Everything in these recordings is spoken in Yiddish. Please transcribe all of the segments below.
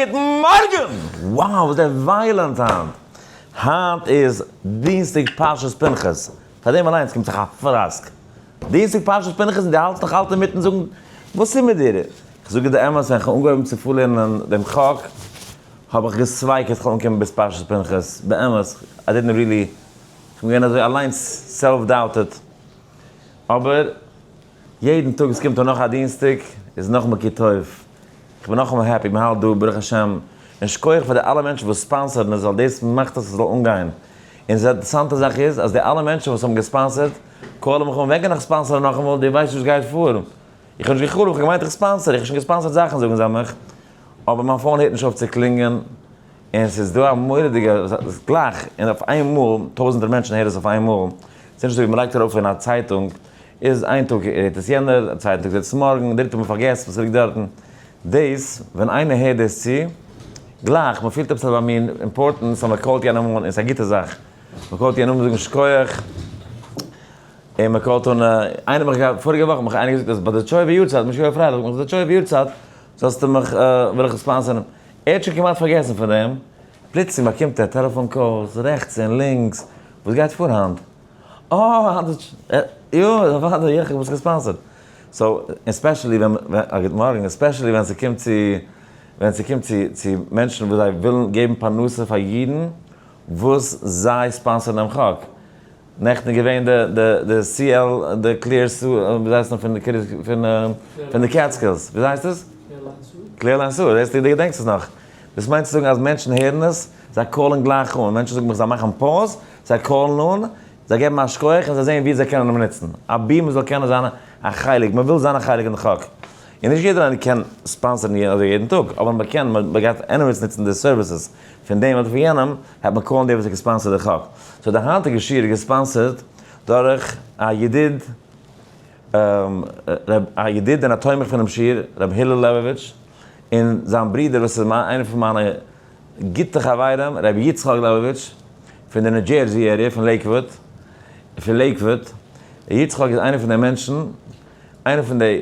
גוט מארגן! Wow איז דער violent היינט! היינט איז דינסטאג פרשת פנחס, פאר דעם אליינס קומט זיך א פראסק. דינסטאג פרשת פנחס און דו האלטסט נאך אלץ אינמיטן זאגן וואס איז מיט דיר? איך זאג דיר די אמת ווען איך האב אנגעהויבן צו פארלערנען דעם חק האב איך געסווייקעט איך וועל אנקומען ביז פרשת פנחס, באמת I didn't really, איך בין געווען אזוי אליינס self doubted, אבער יעדן טאג עס קומט אן נאך א דינסטאג איז נאכאמאל כי טוב, איך בין נאכאמאל happy מען האלט דא ברוך השם, און שכוח פאר די אלע מענטשן וואס sponsor ן עס ווייל דאס מאכט אז עס זאל אנגיין, און די אינטערעסאנטע זאך איז אז די אלע מענטשן וואס האבן גע sponsor ט call ן מיך אן ווען קען איך sponsor ן נאכאמאל, דו ווייסט נישט וואס גייט פאר, איך האב נישט גע'חלומ'ט, איך האב געמיינט איך sponsor, איך האב שוין גע sponsor ט זאכן זאגן זיי מיך, אבער מיין phone הערט נישט אויף צו קלינגען, און ס'איז דא א מורא'דיגע, גלייך און אויף איין מאל, טויזענטער מענטשן הערן עס אויף איין מאל, ס'איז נישט אזוי ווי מ'לייגט ארויף אין א צייטונג, איז איין טאג הערט עס יענער, א צווייטן טאג הערט עס מארגן, דריטע טאג מ'פארגעסט וואס ליגט דארטן. דאס, ווען איינער הערט דאס צו, גלייך, מ'פילט עפעס אזא מין importance אז מ'call ט יענעם אן, און ס'איז א גוטע זאך, מ'call ט יענעם אן זאגן שכוח, און מ'call ט אן, איינער האט מיך געהאט, פאריגע וואך האט מיך איינער געזאגט אז ביי די תשובה יארצייט, משה יואל פרייליך, זאגט מיך די תשובה יארצייט זאלסטו מיך, וויל איך sponsor ן, ער האט שוין כמעט פארגעסן פון דעם, פלוצלינג באקומט ער טעלעפאן calls רעכטס און לינקס, וואס גייט פאר היינט? אה, היינט איז, יא, אוודאי, איך האב עס גע sponsor ט. So, especially ווען, א גוט מארגן, especially ווען ס'קומט צו, ווען ס'קומט צו, צו מענטשן וואס זיי ווילן געבן פרנסה פאר אידן וואס זיי sponsor ן דעם חק. נעכטן איז געווען די, די, די CL, די clear sewer, ווי הייסט נאך פון די קרית, פון, פון די Catskills, ווי הייסט עס? Clear line sewer, זעסטו דו געדענקסט עס נאך. דאס מיינט צו זאגן אז מענטשן הערן עס, זיי call ן גלייך אן, מענטשן זאגן מיך זיי מאכן pause, זיי call ן אן, זיי געבן א שכוח און זיי זעען ווי זיי קענען אים נוצן, אבי מען זאל קענען זיין א חלק, מען וויל זיין א חלק אין די חק, און נישט יעדער איינער קען sponsor ן אזוי יעדן טאג, אבער מען קען, מען גייט anyways נוצן די services פון דעם אדער פון יענעם, העט מען call ן דער וואס האט גע sponsor ט די חק. So די היינטיגע שיעור איז גע sponsor ט דורך א ידיד, א ידיד און א תומך פונעם שיעור, ר' הלל לעבאוויטש, און זיין ברודער וואס איז איינער פון מיינע גוטע חברים, ר' יצחק לעבאוויטש, פון די ניו דזשערזי area, פון לעיקוואוד, פון לעיקוואוד. ר' יצחק איז איינער פון די מענטשן, איינער פון די,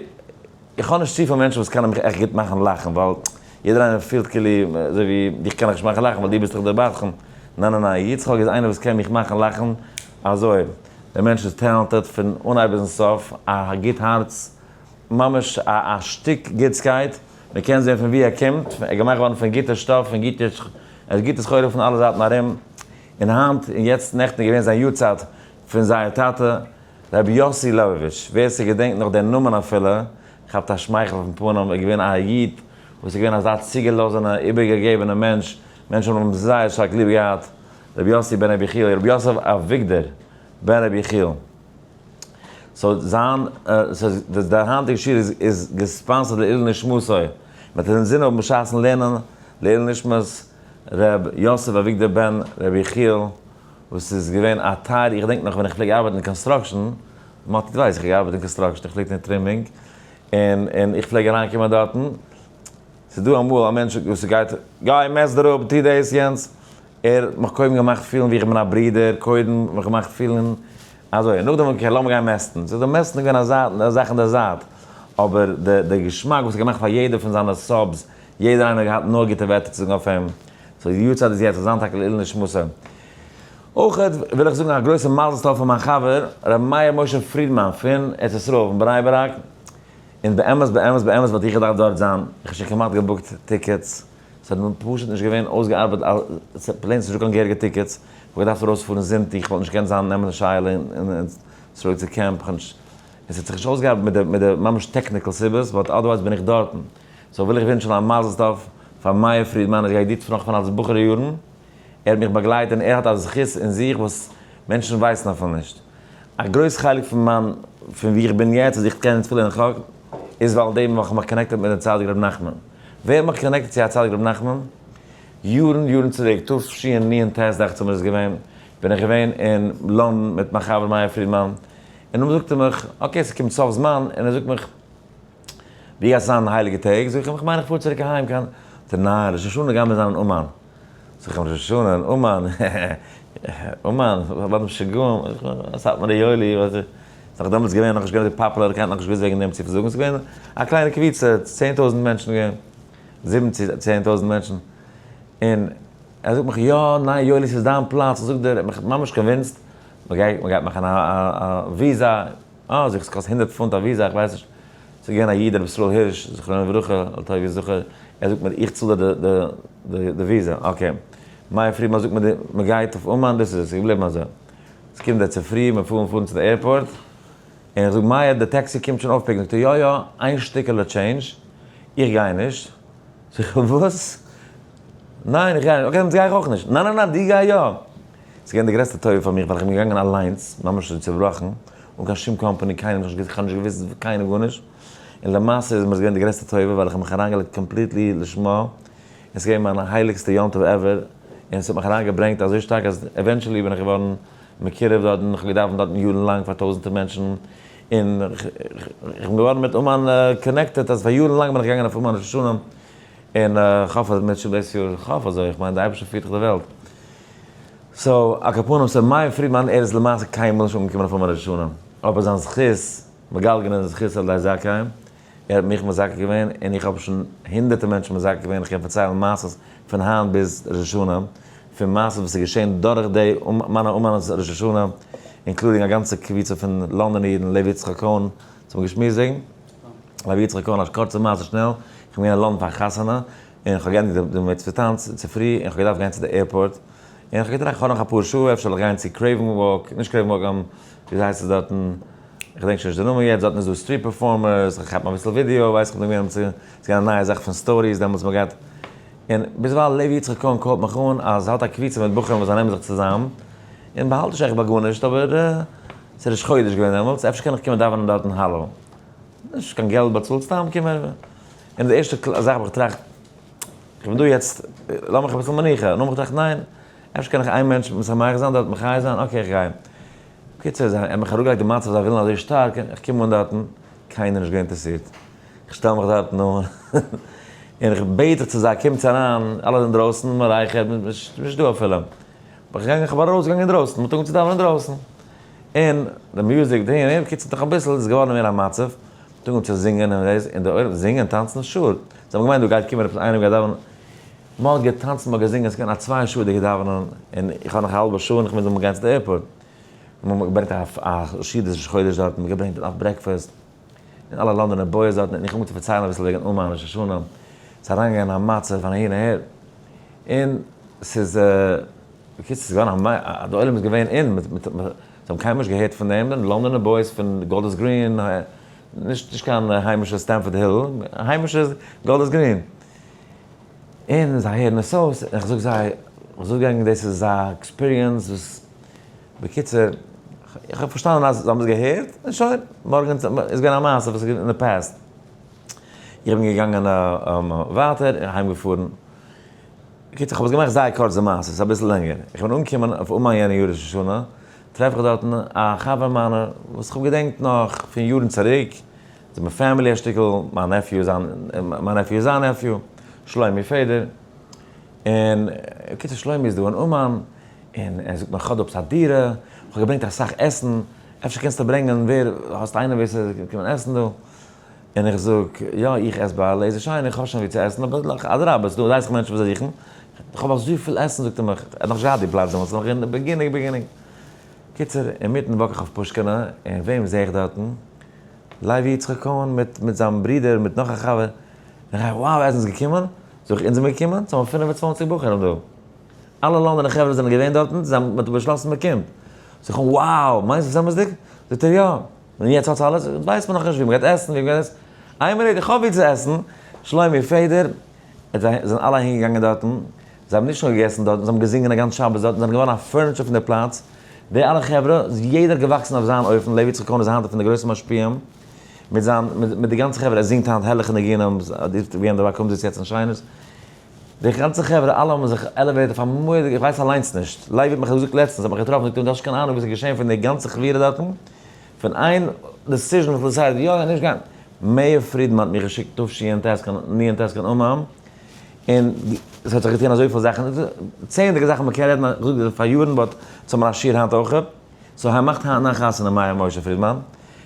איך האב נישט צופיל מענטשן וואס קענען מיך עכט גוט מאכן לאכן, ווייל יעדער איינער פילט כאילו, אזוי ווי, דיך קען איך נישט מאכן לאכן ווייל דו ביסט דאך דער בדחן. ניין ניין ניין, יצחק איז איינער וואס קען מיך מאכן לאכן אזוי. דער מענטש איז talented פון אנהייב ביזן סוף, א גוט הארץ, ממש א שטיק גוטסקייט, מען קען זען פון וואו ער קומט, ער איז געמאכט געווארן פון גוטע שטאף, פון גוטע, ער איז גוטע סחורה פון אלע זייטן ארום, און היינט און יעצט נעכטן איז געווען זיין יארצייט פון זייער טאטע רבי יוסי לעבאוויטש, ווער ס'געדענקט נאך דעם נאמען אפילו, כאפט א שמייכל אויפן פנים, ער איז געווען א איד וואס איז געווען אזא צוגעלאזענע איבערגעגעבענע מענטש, מענטשן האבן אים זייער שטארק ליב געהאט, רבי יוסי בן רבי יחיאל, רבי יוסף אביגדור בן רבי יחיאל. So זיין, so דער היינטיגע שיעור איז איז גע sponsor ט לעילוי נשמתו, מען האט אינזין האבן בשעת'ן לערנען לעילוי נשמת ר' יוסף אביגדור בן ר' יחיאל וואס איז געווען א טייער, איך געדענק נאך ווען איך פלעג ארבעטן אין construction, מאטי דו ווייסט איך האב געארבעט אין construction, איך פלעג טון trimming, און און איך פלעג אריין קומען דארטן, ס'איז דא אמאל א מענטש וואס גייט, גיי מעס דיר אפ, טו דאס יענץ, ער האט מיך קודם געמאכט פילן ווי איך בין א ברודער, קודם מיך געמאכט פילן אזוי, נאכדעם okay לאמיר גיין מעסטן, סאו די מעסטן איז געווען א זייט, א זאך אין די זייט, אבער די די געשמאק וואס ער האט געמאכט פאר יעדער פון זיינע subs, יעדער איינער האט געהאט נאר גוטע ווערטער צו זאגן אויף אים, so די יארצייט איז יעצט, זאל זיין טאקע לעילוי נשמתו. אויך וויל איך זאגן א גרויסע מזל טוב פאר מיין חבר ר' מאיר משה פרידמאן פון ארץ ישראל פון בני ברק, און באמת באמת באמת וואלט איך געדארפט דארט זיין, איך האב שוין כמעט גע book ט tickets, ס'האט מיר פשוט נישט געווען אויסגעארבעט plain ס'נישט דא קיין געהעריגע tickets, כ'האב געדארפט ארויספארן זונטאג, כ'וואלט נישט געקענט זיין נעמען שאלה און צוריק צו קעמפ, כ'האב נישט, און ס'האט זיך נישט אויסגעארבעט מיט די מיט די ממש technical סיבות, but otherwise בין איך דארטן. So וויל איך ווינטשן א מזל טוב פאר מאיר פרידמאן, איך גיי דיר נאך פון אלס בחור יארן, ער האט מיך באגלייט און ער האט א זכות אין זיך וואס מענטשן ווייסן אפילו נישט. א גרויס חלק פון מיין פון ווי איך בין יעצט אז איך קען תפילה און חק איז ווייל דעם וואך האב מיך connected מיט דעם צדיק רבי נחמן. ווער האט מיך connected צו הצדיק רבי נחמן? יארן יארן צוריק, תשנ"ט דאכט זיך מיר איז געווען, בין איך געווען אין לאנדאן מיט מיין חבר מאיר פרידמאן, און נאכדעם זאגט ער מיך, okay ס'קומט סוף זמן, און ער זאגט מיך, ווי גייסטו זיין הייליגע טעג? זאג איך אים, איך מיין איך פאר צוריק אהיים קיין, זאגט ער, ניין, ראש השנה גיימיר זיין אין אומאן. זאג איך אים, ראש השנה אין אומאן? אומאן? ביי די משוגעים? סאטמארע יואלי, וואס איז נאך דעמאלטס געווען, נאכנישט געווען אזוי פאפולער, קיינער האט נאכנישט געוואוסט וועגן דעם צו זאגן, ס'איז געווען א קליינע קבוצה, 10,000 מענטשן געווען. זיבן צו 10,000 מענטשן, און ער זאגט מיך, יא, ניין, יואלי, ס'איז דיין פלאץ, איך זאג דיר, ער האט מיך ממש convinced, מ'גייט מ'גייט מאכן א וויזא, אה, זאג איך, ס'קאסט 100 פונט א וויזא, איך ווייס נישט, ס'איז געווען א איד רבי ישראל הירש זכרונו לברכה, לטוב יזכר, ער זאגט מיר איך צאל דיר די וויזא, okay. מאיר פרידמאן זאגט מיר מ'גייט אויף אומאן, דאס איז עס, ס'איז געבליבן אזוי. ס'קומט דער צופרי, מיר פארן פארן צו די airport, און איך זאג מאיר די טעקסי קומט שוין אויפ pick ן, זאגט ער יא יא, איין שטיקעלע change, איך גיי נישט. זאג איך וואס? ניין איך גיי נישט, okay דעמאלטס גיי איך אויך נישט, ניין ניין ניין דו גיי יא. ס'איז געווען די גרעסטע טובה פאר מיך ווייל איך בין געגאנגען אליינס, ממש אזוי צובראכן, אן קיין שום קאמפאני, קיינעם נישט געוואוסט, איך האב נישט געוואוסט קיינעם גארנישט, און למעשה איז מיר עס געווען די גרעסטע טובה ווייל איך האב מיך אריינגעלייגט completely לשמה, און ס'איז געווען מיין הייליגסטע יום טוב ever, און עס האט מיך אריינגעברענגט אזוי שטארק אז eventually בין איך געווארן מקורב דארטן, איך האב געדאווענט דארטן יארן לאנג פאר טויזנטער מענטשן, און איך בין געווארן מיט אומאן connected אז פאר יארן לאנג בין איך געגאנגען אויף אומאן ראש השנה, און כ'האף אז מיט דאס יאר, כ'האף אזוי, איך מיין די אייבערשטער פירט דאך די וועלט. so, על כל פנים, so מאיר פרידמאן ער איז למעשה קיינמאל נישט אנגעקומען אויף אומאן ראש השנה, אבער זיין זכות, מגלגלין זכות על ידי זכאים, ער האט מיך מזכה געווען, און איך האב שוין הונדערטער מענטשן מזכה געווען, איך קען פארציילן מעשות פון היינט ביז ראש השנה, פון מעשות וואס איז געשען דורך די מיינע אומאן ראש השנה, including א גאנצע קבוצה פון לאנדאנער אידן, לוי יצחק קאהן, וואס האבן געשמועסט וועגן. לוי יצחק קאהן, א קורצע מעשה שנעל, איך בין געווען אין לאנדאן פאר א חתונה, און איך האב געענדיגט די מצוה טאנץ צופרי, און איך האב געדארפט גיין צו די airport, און איך האב געטראכט איך האב נאך אפאר שעה, אפשר זאל איך גיין צו Craven Walk, נישט Craven Walk, וויאזוי הייסט עס דארטן, איך געדענק שוין נישט די נאמען יעצט, דארטן איז דא street performers, איך כאפ אביסל ווידיאו, ווייס איך בין געווען צו, ס'איז געווען א נייע זאך פון stories דעמאלטס מ'האט געהאט, און ביזדערווייל לוי יצחק קאהן call ט מיך אן אז ער האט א קבוצה מיט בחורים וואס זיי נעמען זיך צוזאם, און באהאלט נישט עכט ביי גארנישט, אבער ס'איז ראש חודש געווען דעמאלטס, אפשר קען איך קומען דאווענען דארט אין הלל. נישט קיין געלט באצאלט, סתם קומען. און די ערשטע זאך האב איך געטראכט, איך בין דא יעצט, לאמיך אביסל מנוחה. נאכדעם האב איך געטראכט, ניין, אפשר קען איך איין מענטש משמח זיין דארט, מחיה זיין, okay איך גיי. בקיצור, זיי האבן מיך אראפגעלייגט די מצב, זיי ווילן אזוי שטארק, איך קום אן דארטן, קיינער נישט געווען אינטערעסירט. איך שטעל מיך דארטן אן, און איך בעט זיך צו זיי, קומטס אריין, אלע זענען אינדרויסן, מען רייכערט, נישט דא אפילו. בין איך געגאנגען, איך בין ארויסגעגאנגען אינדרויסן, מען האט אנגעהויבן צו דאווענען אינדרויסן. און די מוזיק, די און און, בקיצור נאך אביסל איז געווארן מער א מצב, מען האט אנגעהויבן צו זינגען און דאס, און די עולם, זינגען, טאנצן, sure. זיי האבן געמיינט דא גייט קומען עפעס איינער גייט דאווענען. מען האט געטאנצן, מען האט געזינגען, עס איז געווען א צוויי שעה'דיגע דאווענען, און איך האב נאך א האלבע שעה און איך מוז גיין צו די airport. מען האט געברענגט א סעודת ראש חודש דארטן, מען האט געברענגט אויף breakfast, און אלע לאנדאנער boys דארטן, און איך האב אנגעהויבן צו פארציילן אביסל וועגן אומאן ראש השנה, ס'איז אריינגעגאנגען א מצב פון אהין אהער, און ס'איז, בקיצור ס'איז געווארן א, די עולם איז געווען אין, זיי האבן קיינמאל נישט געהערט פון דעם, לאנדאנער boys פון גאלדערס גרין, נישט נישט קיין היימישע סטעמפארד היל, היימישע גאלדערס גרין. און זיי הערן עס אויס, און איך זאג זיי, איך זאג ענק דאס איז א experience וואס, בקיצור, איך האב פארשטאנען אז זיי האבן עס געהערט, און שוין, מארגן איז געווען א מעשה וואס איז געווען אין די past. איך בין געגאנגען ווייטער און אהיים געפארן. בקיצור, איך האב עס געמאכט זייער קורץ די מעשה, עס איז אביסל לענגער. איך בין אנגעקומען אויף אומאן יענע יאר ראש השנה, טרעף איך דארטן א חבר מיינער וואס איך האב געדענקט נאך פון יארן צוריק, זענען מיר family א שטיקל, מיין nephew זיין, מיין nephew איז זיין nephew, שלומי פעדער. און בקיצור שלומי איז דא אין אומאן, און ער זאגט מיר כ'האב דא עפעס א דירה, כ'האב געברענגט אסאך עסן, אפשר קענסטו ברענגען ווער, האסט איינער ווער ס'זאל קומען עסן דא? און איך זאג, יא איך עס ביי לייזער שיין, איך האב שוין ווי צו עסן, אבער אדרבה, ס'דא אסאך מענטשן וואס זיי זוכן, איך האב אזויפיל עסן זאגט ער מיך, ער האט נאכנישט געהאט די פלאץ דעמאלטס, נאך אין די beginning beginning. קיצור, אינמיטן walk איך אויף פושקינא, און וועם זע איך דארטן? לוי יצחק קאהן מיט מיט זיין ברודער מיט נאך א חבר, און איך גיי, wow ער איז געקומען? זאג איך, אונז זעמיר געקומען? ס'האבן 25 בחורים דא. אלע לאנדאנער חברה זענען געווען דארטן, זיי האבן מ'האט באשלאסן מ'קומט. זאג איך אים, wow, מיינסט עס אמת'דיג? זאגט ער, יא. און יעצט האטס אלעס? ווייסט מען נאכנישט ווי מ'גייט עסן, ווי מ'גייט עסן. איין מינוט, איך האב ווי צו עסן. שלומי פעדער, זיי זענען אלע אהינגעגאנגען דארטן, זיי האבן נישט נאר געגעסן דארטן, זיי האבן געזינגען א גאנץ שבת דארטן, זיי זענען געווארן א furniture פון די פלאץ. די אלע חברה, יעדער געוואקסן אויף זיין אופן, לוי יצחק קאהן איז היינט פון די גרויסע משפיעים, מיט זיין, מיט די גאנצע חברה, ער זינגט היינט הערליכע ניגונים, ווי אין די באקומט זיץ יעצט אין שיינערס. די גאנצע חברה, אלע האבן זיך elevated אויף א מורא'דיגע, איך ווייס אליינס נישט, לוי האט מיך געזאגט לעצטנס, האט מיך געטראפן, זאגט ער, דו האסט נישט קיין אהנונג וואס איז געשען פון די גאנצע חברה דארטן, פון איין decision וואס decide יא אדער נישט גיין. מאיר פרידמאן האט מיך געשיקט תשנ ט קיין נ ט קיין אומאן, און עס האט זיך געטון אזויפיל זאכן, צענדליגע זאכן מען קען רעדן, איך זאג דיר פאר יארן but צו האבן א שיעור היינט אויך, so ער מאכט היינט נאך חתונה מאיר משה פרידמאן,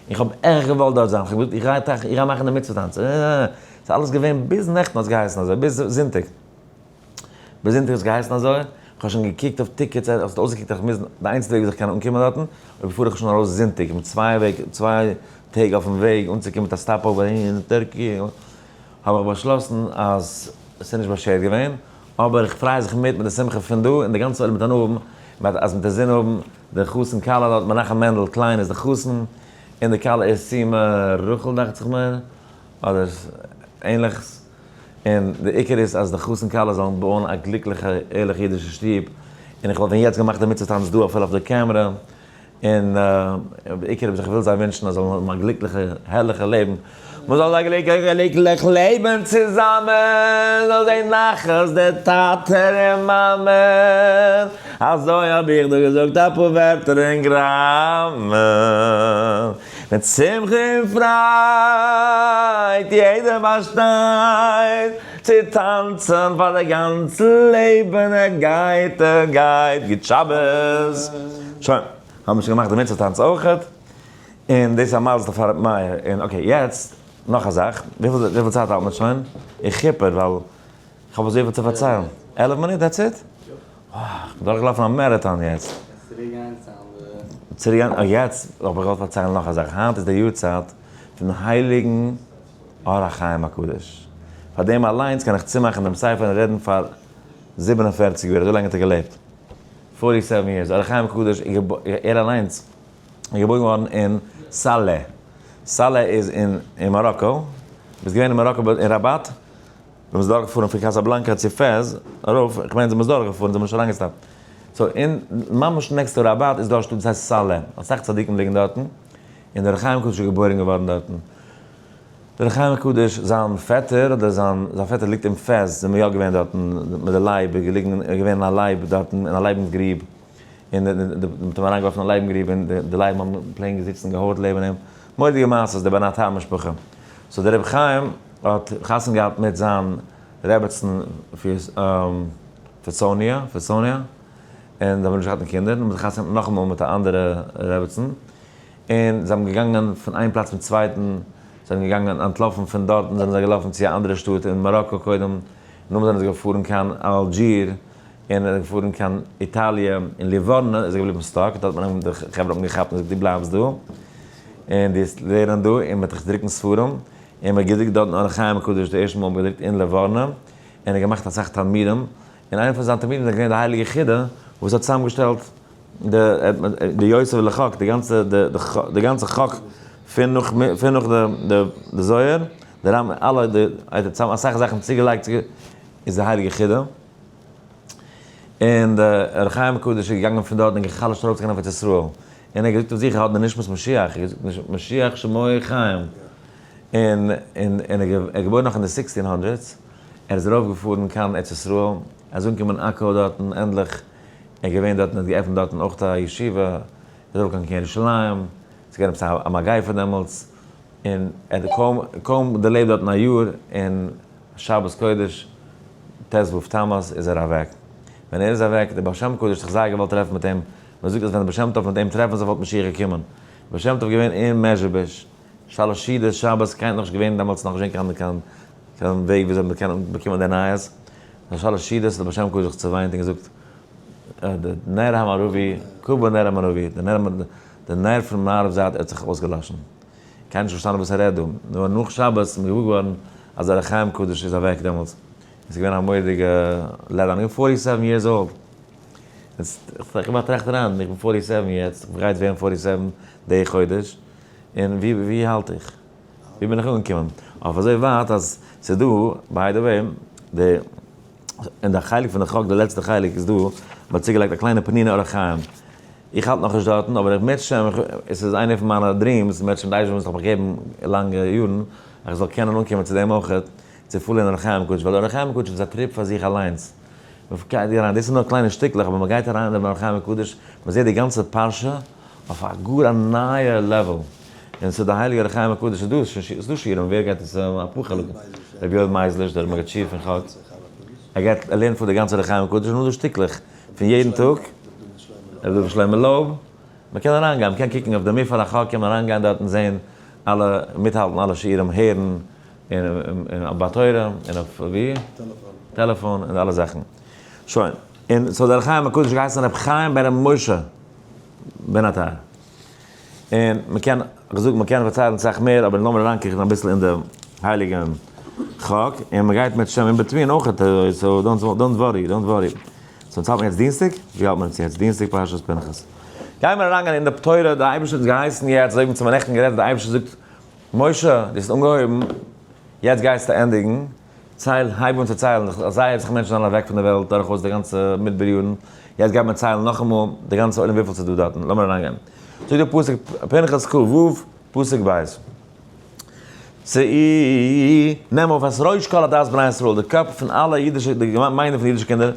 איך האב עכט געוואלט דארט זיין, איך האב געזאגט איך גיי איך גיי מאכן די מצוה טאנץ. ס'איז אלעס געווען ביז נעכטן האט עס געהייסן אזוי, ביז זונטאג. ביז זונטאג האט עס געהייסן אזוי, כ'האב שוין געקוקט אויף tickets, עס האט אויסגעקוקט אז כ'מוז, די איינציגסטע וועג ווי איך קען אנקומען דארטן, אויב פאר איך שוין ארויס זונטאג, איך בין צוויי וועג, צוויי טעג אויפן וועג אנצוקומען מיט א stopover אין Turkey, האב איך באשלאסן אז עס איז נישט באשערט געווען, אבער איך פריי זיך מיט מיט די שמחה פון דא, און די גאנצע עולם מיט הנאה האבן, מיט אז מיט אינזין האבן, די חתן כלה דארט מנחם מענדל קליין איז די חתן, און די כלה איז סימא רחל דאכט זיך מיר, אדער ענליכס, און די עיקר איז אז די חתן כלה זאלן בויען א גליקליכע ערליכע אידישע שטוב, און איך וואלט ווען יעצט געמאכט די מצוה טאנץ דא אפילו אויף די קעמרע, און בעיקר איך וויל זיי ווינטשן אז זיי זאלן האבן א גליקליכע הערליכע לעבן, מען זאל א גליקליך לעבן צוזאמען, זאל זען נחת די טאטע און מאמע, אזוי האב איך דא געזאגט אפאר ווערטער און גראמען, מיט שמחה און פרייד יעדער באשטייט, צו טאנצן פאר די גאנצע לעבן ער גייט ער גייט, גוט שבת. שוין, האבן מיר שוין געמאכט די מצוה טאנץ אויכעט, און דאס איז א מזל פאר ר' מאיר, און okay יעצט נאך א זאך, וויפיל צייט האלט מען שוין? איך כיפער ווייל איך האב אזויפיל צו פארציילן, 11 מינוט that's it? וואו, איך בין דורכגעלאפן א marathon יעצט. צוריק גיין צו אנדערע. צוריק גיין, אה יעצט האב איך געוואלט פארציילן נאך א זאך, היינט איז די יארצייט פון הייליגן אור החיים הקדוש, פאר דעם אליינס קען איך צומאכן דעם ספר און רעדן פאר 47 יאר, אזוי לאנג האט ער געלעבט. 47 years, אור החיים הקדוש, ער אליינס איז געבוירן געווארן אין סאלע, סאלע איז אין מאראקא, ביסט געווען אין מאראקא אין ראבאט? ווען מ'איז דורכגעפארן פון קאזאבלאנקא צו פעז ארויף, איך מיין זיי מ'איז דורכגעפארן, זיי האבן נישט אריינגע stop ט, so אין ממש next to ראבאט איז דא א שטאט וואס הייסט סאלע, אסאך צדיקים ליגן דארטן, און דער אור החיים הקדוש איז געבוירן געווארן דארטן. דער אור החיים הקדוש זיין פעטער אדער זיין זיין פעטער ליגט אין פעז, זענען מיר יא געווען דארטן מיט די לייב, איז געליגן איז געווען א לייב דארטן אין א לייבנס גריב, און די מ'האט אים אריינגעווארפן אין א לייבן גריב און די לייבן האבן plain געזיצן און געהויערט לעבן אים, מורא'דיגע מעשות די בנתר משפחה. so דער רבי חיים האט חתונה געהאט מיט זיין רעבעצן פיסאניע, פיסאניע, און זיי האבן נישט געהאט קיין קינדער, נאכדעם האט ער חתונה געהאט נאכאמאל מיט א אנדערע רעבעצן, און זיי האבן געגאנגען פון איין פלאץ צום צווייטן, זיי זענען געגאנגען אנטלאפן פון דארטן זענען זיי געלאפן צו א אנדערע שטאט אין מאראקא קודם, נאכדעם זענען זיי געפארן קיין אלדזשיר, און ער איז געפארן קיין איטאליע, אין ליווארנע איז ער געבליבן stuck, דארט האט מען אים די חברה האבן געכאפט און געזאגט דו בלייבסט דא, און דו וועסט לערנען דא, און מען וועט דיך דרוקן ספרים, און מען האט געדרוקט דארטן אור החיים הקדוש די ערשטע מאל מען האט געדרוקט אין ליווארנע, און ער האט געמאכט אסאך תלמידים, און איינער פון זיינע תלמידים איז געווען די הייליגע חידא וואס האט צוזאמגעשטעלט די יוסף לחק, די גאנצע די גאנצע חק פון נאך פון נאך די די זוהר, די רמב ם, אלע די ער האט צוזאם אסאך זאכן צוגעלייגט איז די הייליגע חידא, און די אור החיים הקדוש איז געגאנגען פון דארט און גע'חלש'ט ארויפצוגיין אויף ארץ ישראל, און ער האט געזאגט אויף זיך ער האט די נשמת משיח, ער האט געזאגט משיח שמו חיים, און און ער איז געבוירן נאך אין די sixteen hundreds, ער איז ארויף געפארן קיין ארץ ישראל, ער איז אנגעקומען אין עכו דארטן ענדליך, ער איז געווען דארטן ער האט געעפנט דארטן אויך א ישיבה, ער איז ארויף קיין ירושלים, ס'איז געווען עפעס א מגיפה דעמאלטס, און ער האט קוים קוים דערלעבט דארטן א יאר, און שבת קודש ט ו תמוז איז ער אוועק. ווען ער איז אוועק, דער בעל שם הקדוש האט זיך זייער געוואלט טרעפן מיט אים, מען זאגט אז ווען דער בעל שם טוב מיט אים טרעפן זיך וואלט משיח געקומען. דער בעל שם טוב איז געווען אין מעזשביזש, שלש סעודות שבת, קיינער נאכנישט געווען דעמאלטס נאכנישט געווען קיין קיין וועג וויאזוי מען קען באקומען די נייעס, ביי שלש סעודות האט דער בעל שם הקדוש זיך צעוויינט און געזאגט, די נר המערבי, כבה נר המערבי, די נר פון מערב זייט האט זיך אויסגעלאשן. קיינער נישט פארשטאנען וואס ער רעדט דא, נאר נאך שבת איז מען געוואר געווארן אז דער אור החיים הקדוש איז אוועק דעמאלטס, עס איז געווען א מורא'דיגע let down, איך בין 47 years old, איך באטראכט אריין, איך בין 47 יעצט, איך גיי יעצט ווערן 47 די חודש, און ווי ווי האלט איך? ווי בין איך אנגעקומען? אויף אזוי ווייט אז ס'איז דא, by the way, די אין די חלק פון די חק, די לעצטע חלק איז דא, מ'האט צוגעלייגט א קליינע פנינה אור החיים. איך האלט נאכנישט דארטן, אבער אם ירצה השם, עס איז איינער פון מיינע dreams, אם ירצה השם די אייבערשטער זאל מיך געבן לאנגע יארן, אז איך זאל קענען אנקומען צו דעם אויך, צו פארלערנען אור החיים הקדוש, ווייל אור החיים הקדוש איז א trip פאר זיך אליינס. מ'גייט אריין, דאס איז נאר קליינע שטיקלעך, אבער מ'גייט אריין אין דעם אור החיים הקדוש, מ'זעט די גאנצע פרשה אויף א גאר א נייע level. און ס'איז די הייליגע אור החיים הקדוש, ס'איז דא, ס'איז דא שיעורים, ווער גייט עס, אפאר חלקים, רבי יואל מייזליש, דער מגיד שיעור פון חק, ער גייט, ער לערנט פאר די גאנצע אור החיים הקדוש, און נאר דא שטיקלעך פון יעדן טאג, רבי דוד שלמה לויב, מען קען אריינגיין, מען קען קוקן אויף די מפעל החק, קען מען אריינגיין דארט און זען אלע, מיטהאלטן אלע שיעורים, הערן. און ביי תורה, און אויף ווי? טעלעפאן. און אלע זאכן. שוין. און so דער אור החיים הקדוש האט געהייסן רבי חיים בן רבי משה בן עטר. און מ'קען, כ'זאג מ'קען פארציילן סאך מער, אבער לאמיר אריינקריכן אביסל אין די הייליגע חק, און מ'גייט מיט שם in between אויך, so don't worry, don't worry. So אונז האלט מען יעצט דינסטאג? ווי האלט מען אונז יעצט? דינסטאג פרשת פנחס. גיימער אריינגיין אין די תורה, די אייבערשטער האט אונז געהייסן יעצט, אזוי ווי אונז האבן נעכטן גערעדט, די אייבערשטער זאגט, משה, דו האסט אנגעהויבן, יעצט גייסטו ענדיגן, צייל, הייב אן צו ציילן, זייער אסאך מענטשן זענען אוועק פון די וועלט דורכאויס די גאנצע מדבר יארן, יעצט גייט מען ציילן נאכאמאל די גאנצע עולם וויפיל ס'איז דא דארטן, לאמיר אריינגיין. זאגט דער פסוק, פנחס כ ו, פסוק ב', שאו, נעם אויף את ראש כל עדת בני ישראל, די קעפ פון אלע אידישע, די געמיינדע פון אידישע קינדער,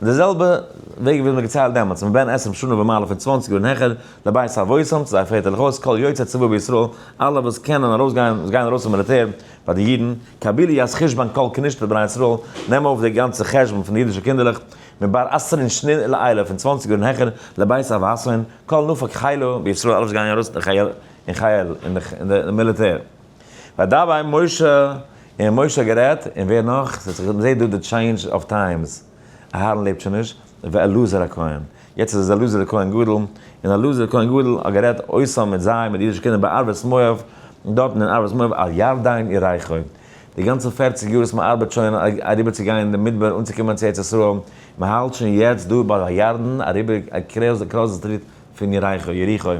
די זעלבע וועג ווי מ'האט געציילט דעמאלטס, מבן עשרים שנה ומעלה פון 20 יאר און העכער, לבית אבותם, צו זייער פעטערליך הויז, כל יוצא צבא בישראל, אלע וואס קענען ארויסגיין, וואס גייען ארויס פון מיליטער, ביי די אידן, קבלו את חשבון כל כנשת בני ישראל, נעם אויף די גאנצע חשבון פון די אידישע קינדערלעך, מבר עשרין שנין ולעילא, פון 20 יאר און העכער, לבית אבותיהן, כל נפק חילא בישראל, אלע וואס גייען ארויס אין חיל, אין די מיליטער. וידבר משה, און משה האט גערעדט, און ווער נאך? מ'זעט דא די change of times, אהרן לעבט שוין נישט, ואלעזר הכהן. יעצט איז עס אלעזר הכהן גדול, און אלעזר הכהן גדול האט גערעדט אותם מיט זיי, מיט די אידישע קינדער בערבות מואב, דארטן אין ערבות מואב על ירדן יריחו. די גאנצע 40 יאר וואס מען ארבעט שוין אריבער צו גיין אין די מדבר אנצוקומען צו ארץ ישראל, מען האלט שוין יעצט דא ביי הירדן אריבער across the street פון יריחו, יריחו. מען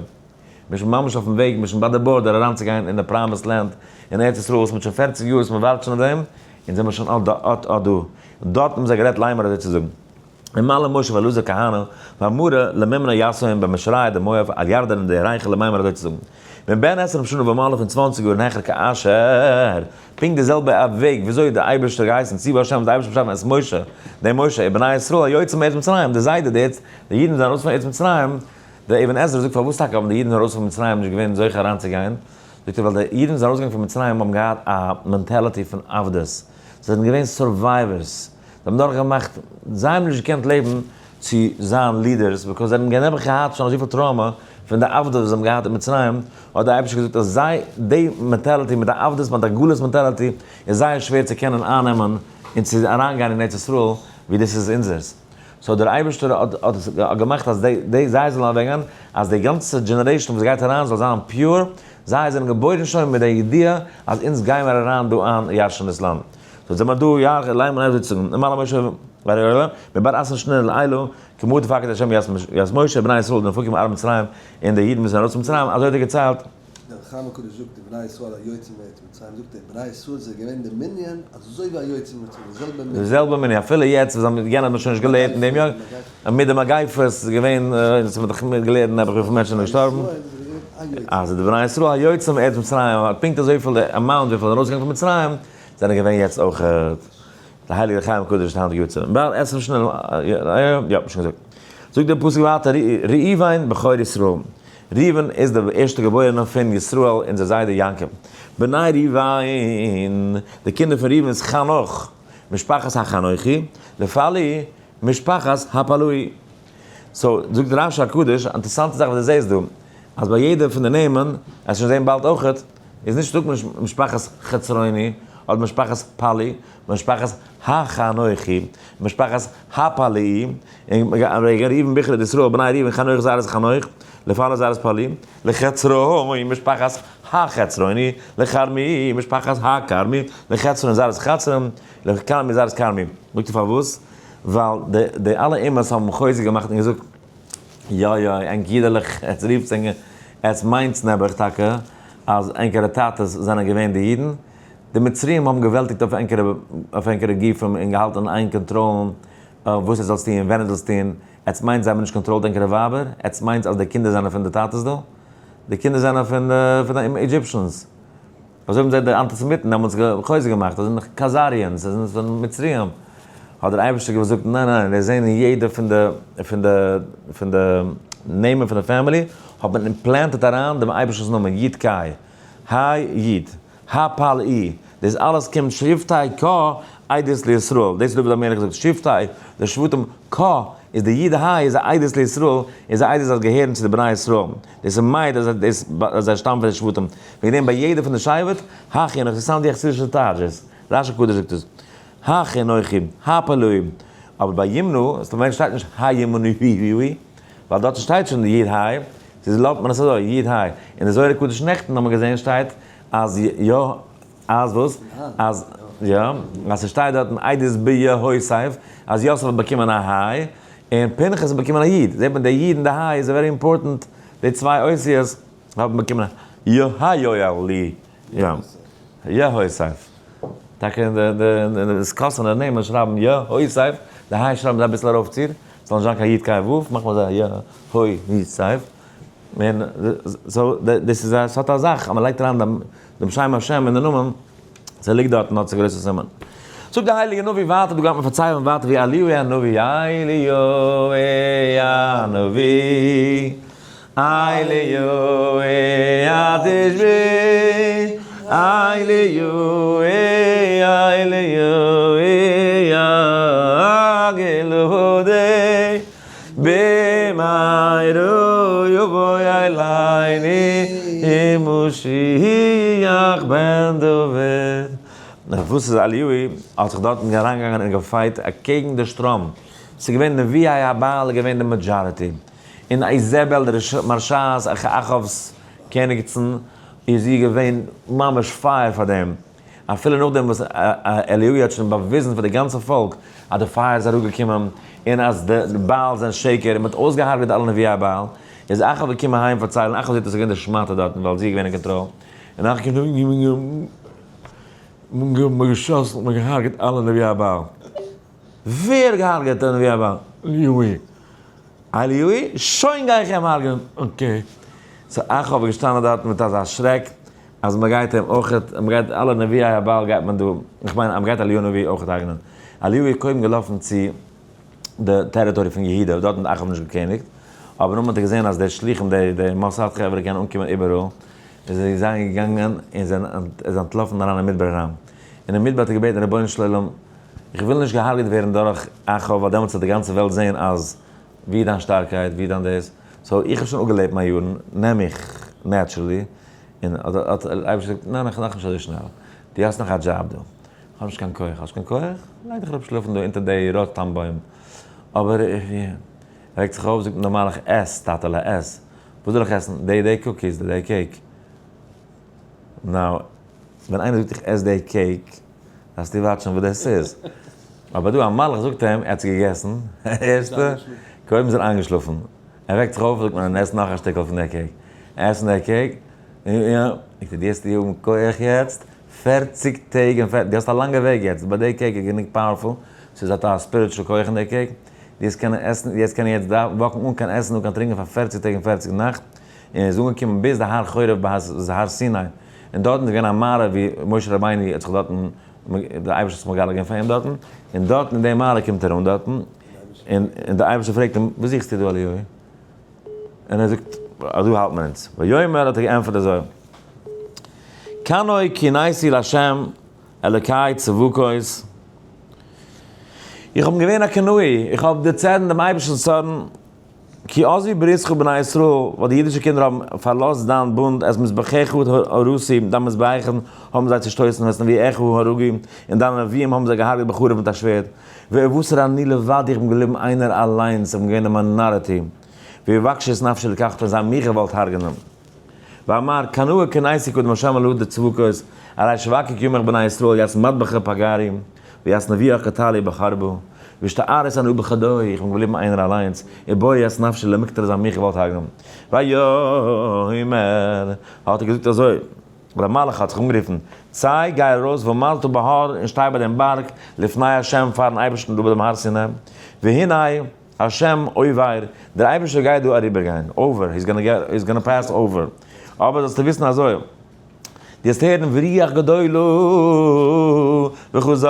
איז שוין ממש אויפן וועג, מען איז שוין ביי די border אריינצוגיין אין די promised land אין ארץ ישראל וואס מען האט שוין 40 יאר וואס מען ווארט שוין אויף דעם, אונז זעמער שוין אט אט אט דא. דארט האבן זיי גערעדט לאמר אזוי צו זאגן. ומלא משה ואלעזר כהנא ואמרה לממנה יתהון במשרעי דמואב על ירדן אין די יריחו לאמר אזוי צו זאגן. מבן עשרים שנה ומעלה פון 20 יאר און העכער כאשר, פונקט די זעלבע וועג וויאזוי די אייבערשטער געהייסן ציוה השם די אייבערשטער באשאפן את משה, דעם משה, ובני ישראל היוצאים מארץ מצרים, די זיידע די אידן זענען ארויס פון ארץ מצרים, דער אבן עזרא זאגט פארוואס טאקע האבן די אידן ארויס פון מצרים נישט געווען זוכה אריינצוגיין, זאגט ער ווייל די אידן וואס זענען ארויסגעגאנגען פון מצרים האבן געהאט א mentality פון עבדות, זיי זענען געווען survivors, זיי האבן דורכגעמאכט, זיי האבן נישט געקענט לעבן צו זיין leaders, because זיי האבן נעבעך געהאט שוין אזויפיל trauma פון די עבדות וואס זיי האבן געהאט אין מצרים, האט דער אייבערשטער געזאגט אז זיי, די mentality מיט די עבדות, מיט די גלות mentality, איז זייער שווער צו קענען אייננעמען און צו אריינגיין אין ארץ ישראל ווי דאס איז אונזערס. so דער אייבערשטער האט געמאכט אז די זיי זאלן אוועקגיין, אז די גאנצע generation וואס גייט אריין זאל זיין pure, זיי זענען געבוירן שוין מיט די ידיעה אז אונז גיימער אריין דא איין ירש'ן דאס לאנד. so זעמער דא יאר ליימען אויפזיצונג, נמלא משה וירא מבר עשן שנין לאלו, כמות פקד השם יס משה בני ישראל די נפקים ארם מצרים, און די אידן וואס זענען ארויס פון מצרים, אזוי האט ער געציילט. דער חיים הקדוש זאגט די בני ישראל היוצאים מארץ מצרים, זאגט ער בני ישראל זענען געווען די מנין אזוי ווי היוצאים ממצרים, די זעלבע מנין. די זעלבע מנין, אפילו יעצט וואס האבן יענער האט מען שוין נישט געלערנט אין דעם יאר, מיט די מגיפות איז געווען, אונז האבן דאך געלערנט נעבעך וויפיל מענטשן זענען געשטארבן. אז די בני ישראל היוצאים מארץ מצרים, פונקט אזויפיל די amount וויפיל זענען ארויסגעגאנגען פון מצרים, זענען געווען יעצט אויך די הייליגע חיים הקדוש די היינטיגע יארצייט. בעל עשרים שנה, יא, שוין געזאגט. זאגט דער פסוק ווייטער, ראובן בכור ישראל. ראובן איז דער ערשטער געבוירענער פון ישראל, אונזער זיידע יעקב. בני ראובן, די קינדער פון ראובן איז חנוך, משפחת החנוכי, לפלואי, משפחת הפלואי. so, זאגט רשי הקדוש, א אינטערעסאנטע זאך וואס דו זעסט דא, אז ביי יעדע פון די נעמען, עס שוין זען באלד אויכעט, איז נישט זאגט מען נישט משפחת חצרוני, אדער משפחת פלי, משפחת החנוכי, משפחת הפלואי, און ראובן בכור ישראל, בני ראובן חנוך זרעו חנוך, לפלוא זרעו פלוא, לחצרוני, משפחת החצרוני, לכרמי, משפחת הכרמי, לחצרון זרעו חצרון, לכרמי זרעו כרמי. זאגט ער פארוואס? ווייל די אלע אומות האבן חוזק געמאכט און געזאגט, יא יא, ענק אידעלעך, עטס רופטס ענק, עטס מיינטס נעבעך טאקע אז ענקערע טאטעס זענען געווען די אידן, די מצריים האבן געוועלטיגט אויף ענקערע אויף ענקערע גופים און געהאלטן איין קאנטראלן וואס עטס זאלטס טון און ווען עטס זאלטס טון, עטס מיינטס זיי האבן נישט קאנטראלט ענקערע ווייבער? עטס מיינטס אז די קינדער זענען פון די טאטעס דא? די קינדער זענען פון די Egyptians. אזוי האבן זיי די אנטיסעמיטן דעמאלטס חוזק געמאכט, אז זיי זענען Khazarians, זיי זענען פון מצרים. האט דער אייבערשטער געזאגט, ניין ניין, זיי זעען אין יעדע פון די פון די פון די נעמען פון די family, האט מען implanted אריין דעם אייבערשטנ'ס נאמען, י' ק', ה' י', ה' פל אי, דאס אלעס קומט שבטי קה עדות לישראל, דאס האט דוד המלך געזאגט, שבטי, די שבטים, קה. איז די יוד ה' איז א עדות לישראל, איז א עדות אז געהערן צו די בני ישראל, דאס איז מעיד אז דאס אז זיי שטאמען פון די שבטים, וועגן דעם ביי יעדע פון די שבט, הכי אנכי, ס'איז סתם די חסידישע טייטש דאס, רשי הקדוש זאגט עס, הכי אנכי, הפלואי, אבער ביי ימנו, איז פארווען שטייט נישט הימנוהי, ווייל דארטן שטייט שוין די יוד ה', ס'איז לאזט מען עס אזוי, יוד ה', אין די זוהר הקדוש נעכטן האט מען געזען שטייט אז יא. אז וואס? אז יא, אז ס'שטייט דארטן עדות ביהוסף אז יוסף האט באקומען א היי, און פנחס האט באקומען א יוד, זעט מען די יוד און די היי איז very important, די צוויי אותיות האבן באקומען א יהיואלי, יא, יהוסף. טאקע אין די די סקאסענער נעמען שרייבן יהוסף, די היי שרייבן זיי אביסל ארויפציר, ס'זאל נישט זיין קיין יוד קיין וו, מאכט מען אזא יהוסף. און so דאס איז א ס'האט א זאך אז מ'לייגט אריין דעם דעם שם השם אין די נאמען, ס'ליגט דארטן האט עס א גרויסע סימן. זאגט דער הייליגער נביא ווייטער, דא גייט מען פארציילן ווייטער ווי אליהו הנביא, אליהו הנביא, אליהו התשבי, אליהו אליהו הגלעדי, במהרה יבוא אלינו משיח בן דוד. נאך וואס איז אליהו האט זיך דארטן אריינגעגאנגען און גע fight אקעגן די שטראם, ס'איז געווען נביאי הבעל איז געווען די majority, און איזבל די מרשעת אחאב'ס קעניגצן איז זי געווען ממש פייער פאר דעם, אפילו נאכדעם וואס אליהו האט שוין באוויזן פאר די גאנצע פאלק אז די פייער איז אראפגעקומען און אז די בעל זענען שקר און מען האט אויסגעהארגעט אלע נביאי הבעל, איז אחאב געקומען אהיים פארציילן, אחאב זעט אז ס'איז געווען די שמאטע דארטן ווייל זי איז געווען אין קאנטראל, און אחאב קומט אן, מ'האט געשאסן, מ'האט געהארגעט אלע נביאי הבעל. ווער האט געהארגעט די נביאי הבעל? אליהו. אליהו? שוין גיי איך אים הרג'נען, okay. So אחאב איז געשטאנען דארטן מיט אזא שרעק, אז מען גייט אים אויכעט, מען גייט אלע נביאי הבעל גייט מען דא, איך מיין אז מען גייט אליהו הנביא אויכעט הרג'נען. אליהו איז קודם געלאפן צו די territory פון יהודה, דארטן האט אחאב נישט געקעניגט, אבער נאכדעם האט ער געזען אז די שלוחים, די די מוסד חברה קענען אנקומען איבעראל, איז ער זיי געגאנגען און זענען איז אנטלאפן אריין אין מדבר אריין. און אין מדבר האט ער געבעטן רבונו של עולם, איך וויל נישט געהארגעט ווערן דורך אחאב, ווייל דעמאלטס וועט די גאנצע וועלט זען אז ווי איז דיין שטארקייט, ווי איז דיין דאס, so איך האב שוין אפגעלעבט מיין יארן, נעם מיך naturally, און האט האט דער אייבערשטער געזאגט, ניין נאך נאכנישט אזוי שנעל, דו האסט נאך א דזשאב דא, איך האב נישט קיין כח, האסט קיין כח? לייג דיך אראפ שלאפן דא אונטער די ראטאן בוים, אבער איך ער וועקט זיך אויף זאגט אים דער מלאך, עס טאטעלע עס, וואס זאל איך עסן, די די cookies, די די cake, now ווען איינער זאגט איך עס די cake, דארפסטו watch ן וואס דאס איז. אבער דא א מלאך זאגט אים, ער האט עס געגעסן, ערשטע, קודם איז ער איינגעשלאפן, ער וועקט זיך אויף זאגט מען אים עס נאך א שטיקל פון די cake, עס פון די cake, יא, זאגט ער דו האסט האבן כח יעצט, 40 טעג און 40, דו האסט א לאנגע וועג יעצט, ביי די cake איז גענוג powerful, ס'איז א spiritual כח אין די cake, דו וועסט קענען עסן, דו וועסט קענען יעצט walk ן אן קיין עסן אן קיין טרינקען פאר 40 טעג און 40 נאכט, און ער איז אנגעקומען ביז די הר חורב בהר סיני, און דארטן איז געווען א מערה ווי משה רבינו האט זיך דארטן, דער אייבערשטער האט זיך מגלה געווען פאר אים דארטן, און דארטן אין די מערה קומט ער אן דארטן, און דער אייבערשטער פרעגט אים, וואס זוכסטו דא אליהו? און ער זאגט, אז דא האלט מען אונז. ויאמר האט ער געענטפערט אזוי, קנא קינאתי לה' אלוקי צבקות, איך האב געווען א קנאי, איך האב דערצערנט דעם אייבערשטנ'ס צארן, כי עזבו בריתך בני ישראל, ווייל די אידישע קינדער האבן פארלאזט דיין בונד, את מזבחיך הרסו, דיין מזבחים האבן זיי צעשטויסן, ואת נביאיך הרגו, און דיינע נביאים האבן זיי געהארגעט בחרב מיט א שווערד. ואותר אני לבדי, איך בין געבליבן איינער אליינס, איך בין געווען די minority. ויבקשו את נפשי לקחתה, און זיי האבן מיך געוואלט הרג'נען. ואמר, קנאה קנאתי קודם השם אלהי צבקות, הרי שבקק ימך בני ישראל, ואת מטבחה פגרי, ואת נביאך קטלו בחרבה, והשתארת אני בחדוי, איך בין געבליבן איינער אליינס, ובאו את נפשי למקטלא זיי האבן מיך געוואלט הרג'נען. ויאמר, האט ער געזאגט אזוי, דער מלאך האט זיך אנגערופן, צא, גיי ארויס, ועמדת בהר, און שטיי ביי דעם בארג, לפני ה', פארן אייבערשטן דא ביי דעם הר סיני, והנה, השם עובר, דער אייבערשטער גייט דא אריבערגיין, over, he's gonna get, he's gonna pass over, אבער זאלסטו וויסן אזוי, דו וועסט הערן ורוח גדולה וחזק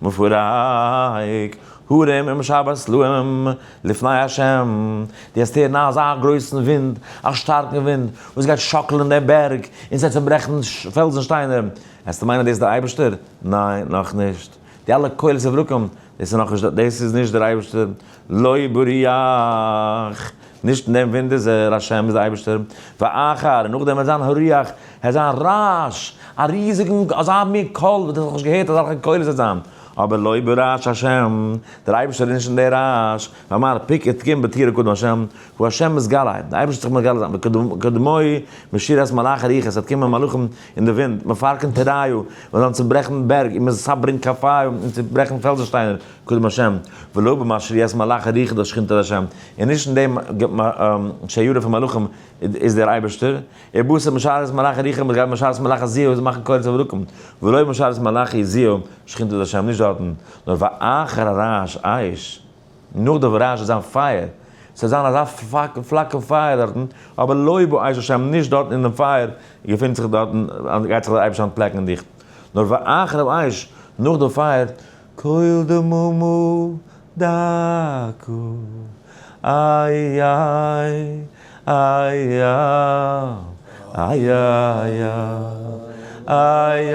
מפרק הרים ומשבר סלעים לפני השם, דו וועסט הערן אזא גרויסן ווינט, א שטארקן ווינט, וואס גייט שאקלען די בערג און ס'וועט צעברעכן פעלזן שטיינער, וועסטו מיינען דאס איז דער אייבערשטער? ניין, נאכנישט, די אלע קולות וברקים. דאס איז נאכנישט, דאס איז נישט דער אייבערשטער, לא ברוח, נישט אין דעם ווינט איז ער, השם איז דער אייבערשטער, ואחר, און נאכדעם וועט זיין הרוח, עס זיין רעש, א ריזיגן, אזא מין קול, וואס האט נאכנישט געהערט אזעלכע קולות וועט זיין, אבער לא ברעש השם, דער אייבערשטער איז נישט אין דער רעש, ואמר פיקד קום בתירא קדם השם, הוא השם מתגלה, דער אייבערשטער וועט זיך מגלה זיין, וקדמוי משירת מלאכי רוחות, עס וועט קומען מלאכים אין די ווינט, מפרקין תראיו, וועט זיין צוברעכן בערג, און מסברין כפיו, און צוברעכן פעלזן שטיינער, קדם השם, ולא במשריית מלאכי רוחות דשכינתא דהשם, און נישט אין דעם שיירה פון מלאכים איז דער אייבערשטער, ובתר משרת מלאכי רוחות, מ'גייט משרת מלאכי זיעה, זיי מאכן קולות וברקים, ולא במשרת מלאכי זיעה שכינתא דהשם, נישט דארטן, נאר ואחר הרעש אש. נאך די רעש וועט זיין פייער, ס'וועט זיין אזא פלאקער פייער דארטן, אבער לא באש השם, נישט דארטן אין דעם פייער געפינט זיך דארטן, גייט זיך דער אייבערשטער אנטפלעקן אין דיך, נאר ואחר האש, נאך די פייער, קול דממה דקה, איי איי איי איי איי איי איי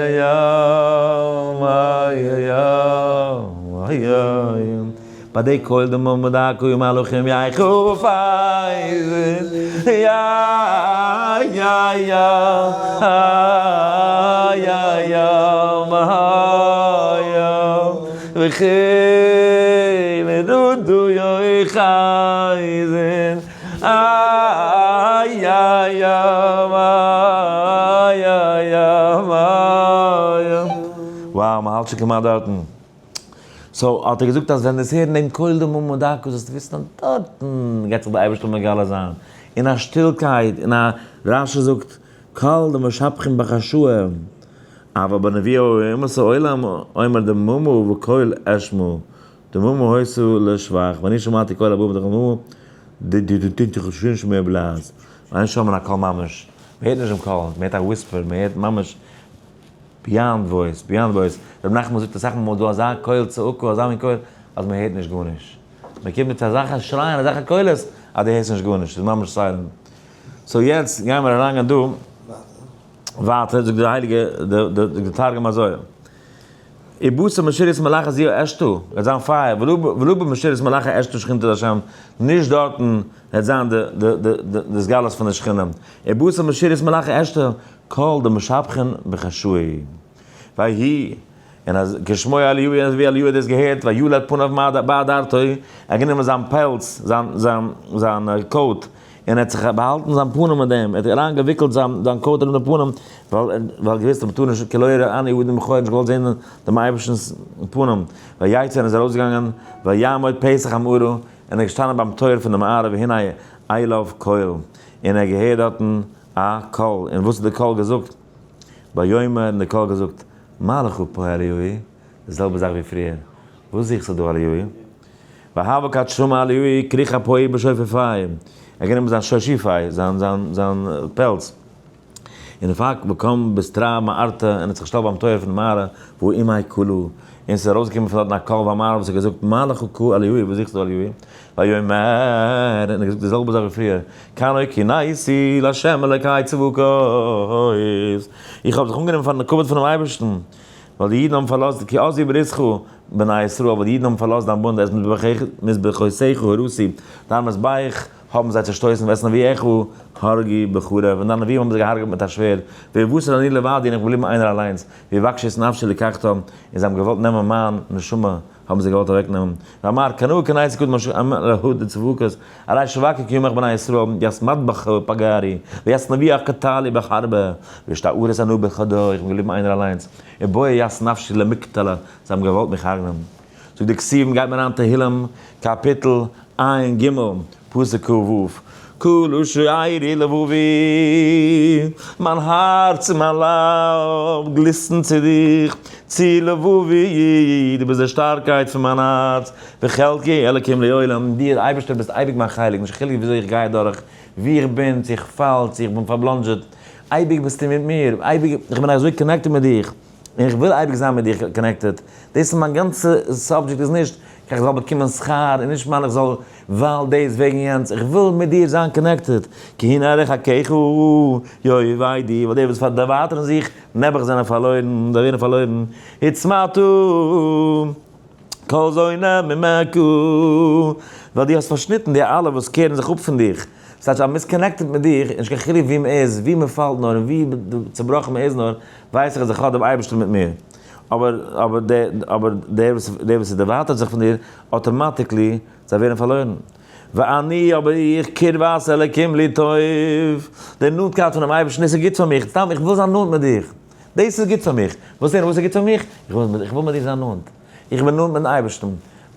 איי איי ביי די קול דממה דקה מלאכים יחפזון איי איי איי איי וכן רדו יחזון איי איי איי איי איי. Wow, מ'האלט שוין כמעט דארטן. So האט ער געזאגט אז ווען דו'סט הערן דעם קול דממה דקה זאלסטו וויסן אז דארטן גייט זיך דער אייבערשטער מגלה זיין, אין א שטילקייט, אין א, רש"י זאגט, קל דמשבחין בחשאי, אבל בנביאי אומות העולם אומר דממה וקול אשמע, דממה היתה לשבח, ואני שמעתי קול הבא מתוך הדממה, די שומע בלעז, ואין שומעין הקול ממש, מ'הערט נישט דעם קול, מ'הערט א whisper, מ'הערט ממש beyond voice, beyond voice, רבי נחמן זאגט אסאך מאל דא אזא קול צעקה, אזא מין קול, אז מ'הערט נישט גארנישט. מ'קומט מיט אזעלכע שרייען, אזעלכע קולות, אז דו הערסט נישט גארנישט, ס'איז ממש silent. So יעצט גייען מיר אריינגיין דא ווייטער, זאגט די הייליגע, די תרגום אזוי. ובתר משרת מלאכי זיעה אשתו, וועט זיין פייער, ולא במשרת מלאכי אשתו שכינתא דהשם, נישט דארטן וועט זיין די התגלות פון די שכינה. ובתר משרת מלאכי אשתו, כל דמשבחין בחשאי. ויהי, און אז כשמוע אליהו, און ווי אליהו האט דאס געהערט, וילד פניו באדרתו, ער האט גענומען זיין פעלץ, זיין coat, און ער האט זיך באהאלטן זיין פנים מיט דעם, ער האט אריין געוויקלט זיין coat ארום די פנים, ווייל ער האט געוואוסט אז מען טאר נישט, כי לא יראני האדם חי, נישט געוואלט זען דעם אייבערשטנ'ס פנים, ויצא און איז ארויסגעגאנגען, ויעמוד פתח המערה, און ער איז געשטאנען ביים טויער פון די מערה, והנה אליו קול, און ער האט געהערט דארטן א קול, און וואס האט די קול געזאגט? ויאמר, און די קול געזאגט, מה לך פה אליהו? די זעלבע זאך ווי פריער, וואס זוכסטו דא אליהו? והוה כד שמע אליהו כריך אפוהי בשופפיה, ער האט גענומען זיין שופי, זיין זיין זיין פעלץ, און פאק וקם בסתרא מערתא, און האט זיך געשטעלט ביים טויער פון די מערה, והא עמיה קלא, און ס'איז ארויסגעקומען פון דארטן א קול ואמר וואס האט געזאגט, מה לך קא אליהו, וואס זוכסטו אליהו? ויאמר, און ער האט געזאגט די זעלבע זאך ווי פריער, קנא קנאתי לה' אלקי צבקות, איך האב זיך אנגענומען פארן כבוד פונעם אייבערשטן, ווייל די אידן האבן פארלאזט, כי עזבו בריתך בני ישראל, ווייל די אידן האבן פארלאזט דיין בונד, את מזבחותיך הרסו, דיין מזבח האבן זיי צעשטויסן, ואת נביאיך הרגו בחרב, און דיינע נביאים האבן זיי געהארגעט מיט א שווערד, ואותר אני לבדי, און איך בין געבליבן איינער אליינס, ויבקשו את נפשי לקחתה, און זיי האבן געוואלט נעמען מיין נשמה, האבן זיי געוואלט אוועקנעמען. ואמר, קנא קנאתי קדם ה' דצבקות, הרי שבקי כימך בני ישראל, ית מטבח פגרי, וית נביח קטלי בחרבה, וישתערות אנו בחדו, איך בין געבליבן איינער אליינס, ובוה ית נפשי למקטלה, זיי האבן געוואלט מיך הרג'נען. זאגט די כתובים גייט מען אריין תהילים קאפיטל ע"ג פסוק כ"ו, כלה שארי לבבי, מיין הארץ און מיין לייב גליסטן צו דיך, צו לבבי, דו ביסט די שטארקייט פון מיין הארץ, וחלקי אלקים לעולם, דו אייבערשטער ביסט אייביג מיין חלק, נישט חילוק וויאזוי איך גיי אדורך, וואו איך בין, צו איך פאל, צו איך בין פארבלאנדזשעט, אייביג ביסטו מיט מיר, אייביג, איך בין אזוי connected מיט דיך. און איך וויל אייביג זיין מיט דיך connected, דאס איז מיין גאנצע subject איז נישט איך זאל באקומען שכר און נישט מיין איך זאל ווייל דאס וועגן יענץ, איך וויל מיט דיר זיין connected, כי הנה הרחקך יאבדו, ווייל די וואס דערווייטערן זיך נעבעך זענען פארלוירן, זיי ווערן פארלוירן, הצמתה. כל זונה ממך, ווייל דו האסט פארשניטן די אלע וואס קערן זיך אפ פון דיך. ס'טייטש אז מ'איז connected מיט דיך, נישט קיין חילוק וואו מ'איז, וואו מ'פאלט נאר און ווי צובראכן מ'איז נאר, ווייס איך אז איך האב דעם אייבערשטן מיט מיר. אבער אבער דער אבער דער וואס דער וואס איז דערווייטערט זיך פון דיר, automatically, זיי ווערן פארלוירן. ואני, אבער איך, קרבת אלקים לי טוב, די נאנטקייט פונעם אייבערשטן, דאס איז גוט פאר מיך, סתם איך וויל זיין נאנט מיט דיך, דאס איז גוט פאר מיך. וואס איז וואס איז גוט פאר מיך? איך וויל איך וויל מיט דיר זיין נאנט. איך בין נאנט מיטן אייבערשטן.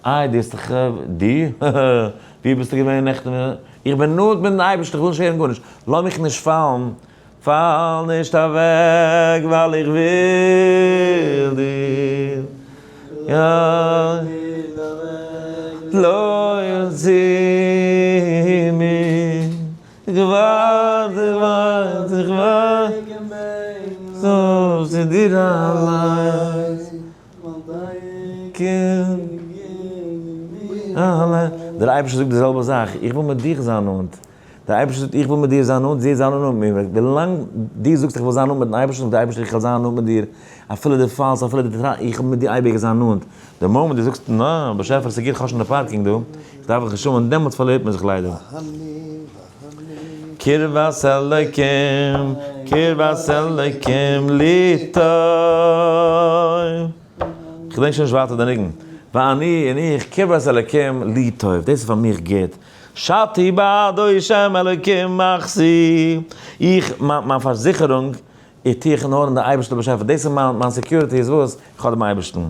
איי דו האסט דיך, דו? וואו ביסטו געווען נעכטן? איך בין נאנט מיטן אייבערשטן, איך וויל נישט הערן גארנישט. לאז מיך נישט פאלן, פאל נישט אוועק ווייל איך וויל דיר, יא. לא ישימי, איך ווארט, איך ווארט, איך ווארט, זאל צו דיר אליין. דער אייבערשטער זאגט די זעלבע זאך, איך וויל מיט דיך זיין נאנט. דער אייבערשטער זאגט איך וויל מיט דיר זיין נאנט, זי זיין נאנט מיט מיר, ווילאנג דו זאגסט איך וויל זיין נאנט מיטן אייבערשטן, זאגט דער אייבערשטער איך וועל זיין נאנט מיט דיר, אפילו דו פאלסט, אפילו דו טראכסט, איך וויל מיט דיר אייביג זיין נאנט. די moment דו זאגסט, נא, באשעפער ס'איז גוט, כ'האב שוין די parking דא, איך דארף דיך נישט האבן, דעמאלטס פארלירט מען זיך ליידער. קרבת אלוקים, קרבת אלוקים לי טוב. כ'געדענק שוין נישט ווייטער די ניגון. ואני, און איך, קרבת אלוקים לי טוב, דאס איז פאר מיך גוט. שתי בעדו שם אלוקים מחסי, איך, מיין פארזיכערונג, איך טו איך נאר אין די אייבערשטער באשעפער, דאס איז מיין מיין security איז וואס? איך האב דעם אייבערשטן.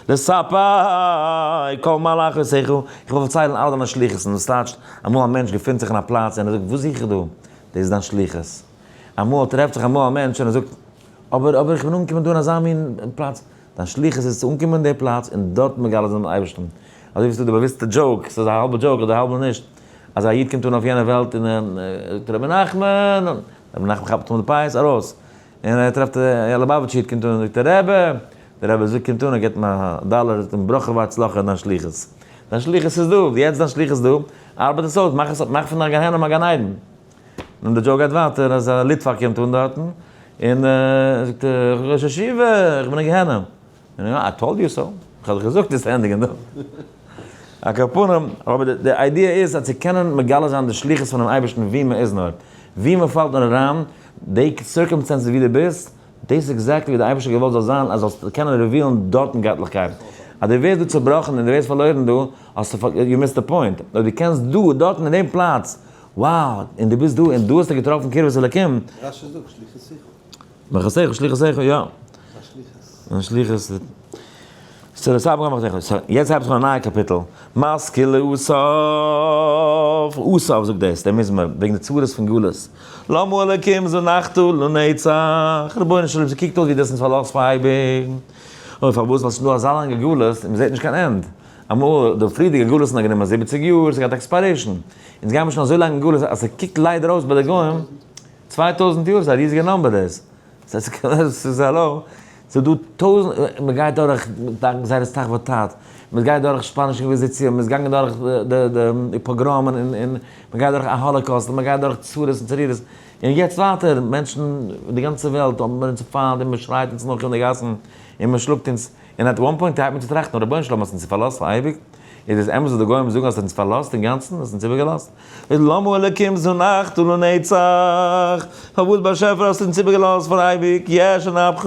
לספר כל מלאכותיך, איך וויל פארציילן אלע דיינע שליחות'ן, דאס טייטשט, אמאל א מענטש געפינט זיך אין א פלאץ און ער זאגט וואס זוך איך דא? דאס איז דיין שליחות. אמאל טרעפט זיך אמאל א מענטש און ער זאגט, אבער אבער איך בין אנגעקומען דא אין אזא מין פלאץ, דיין שליחות איז צו אנקומען אין די פלאץ און דארט מגלה זיין דעם אייבערשטן. אזוי ווי ס'איז דא די באוויסטע joke, ס'איז א האלבע joke אדער האלבע נישט, אז א איד קומט אן אויף יענע וועלט און ער זאגט רבי נחמן, רבי נחמן כאפט אן די פאות, ארויס. און ער טרעפט א ליובאוויטשער איד קומט אן און זאגט רבי, דער רבי זאגט קומט אן ער גיבט אים א דאלער זאגט אים ברכה והצלחה אין דיין שליחות. דיין שליחות איז דא, יעצט דיין שליחות איז דא, ארבעט עס אויס, מאך עס מאך פון דיין גיהנום א גן עדן. און די joke גייט ווייטער אז א ליטוואק קומט אן דארטן און זאגט ראש ישיבה איך בין אין גיהנום. און יא, I told you so, איך האב דיך געזאגט דאס ענדיגן דא. על כל פנים, אבער די idea איז אז צו קענען מגלה זיין די שליחות פונעם אייבערשטן וואו מען איז נאר, וואו מען פאלט נאר אריין, די circumstances וואו דו ביסט, דאס איז exactly ווי די אייבערשטער האט געוואלט זאל זיין, אז זאלסט קענען reveal ן דארטן געטליכקייט. אז דו ווערסט דא צובראכן און דו ווערסט פארלוירן דא, האסטו you missed the point. אויב דו קענסט דא, דארטן אין דעם פלאץ, wow, און דו ביסט דא און דא האסטו געטראפן קרבת אלקים. רשי זאגט שליחותיך. מחסך שליחותיך, יא. שליחות. יעצט הייבט זיך אן א נייע קאפיטל. משכיל לאסף, אסף זאגט דאס, דער מזמור, וועגן די צרות פון גלות. למה אלקים זנחת לנצח, רבונו של עולם, ס'קוקט אויס ווי דו האסט אונז פארלאזט פאר אייביג. אוי פארוואס? ווייל ס'איז דא אזא לאנגע גלות און מ'זעט נישט קיין end. אמאל, די פריערדיגע גלות האט גענומען 70 יאר, ס'געהאט expiration. אונז גיימיר שוין אזוי לאנג אין גלות אז ס'קוקט ליידער אויס ביי די גוים, 2000 יאר איז א ריזיגע number דאס. ס'איז האלא, ס'איז דא טויזנט, מען גייט דורך גזירת תח ותט, מען גייט דורך שפאנישע אינקוויזיציע, מען איז געגאנגען דורך די פאגראמען און מען גייט דורך א holocaust, מען גייט דורך צרות און צרירות, און יעצט ווייטער, מענטשן אין די גאנצע וועלט האבן אונז פיינט און מען שרייט אונז נאך אין די גאסן און מען שלאגט אונז, און at one point הייבט מען צו טראכטן, רבונו של עולם האסט אונז פארלאזט פאר אייביג? איז דאס אמת וואס די גוים זאגן אז האסט אונז פארלאזט אינגאנצן? האסט אונז איבערגעלאזט? איז למה אלקים זנחת לנצח, פארוואס באשעפער האסטו אונז איבערגעלאזט פאר אייביג, ישן אפך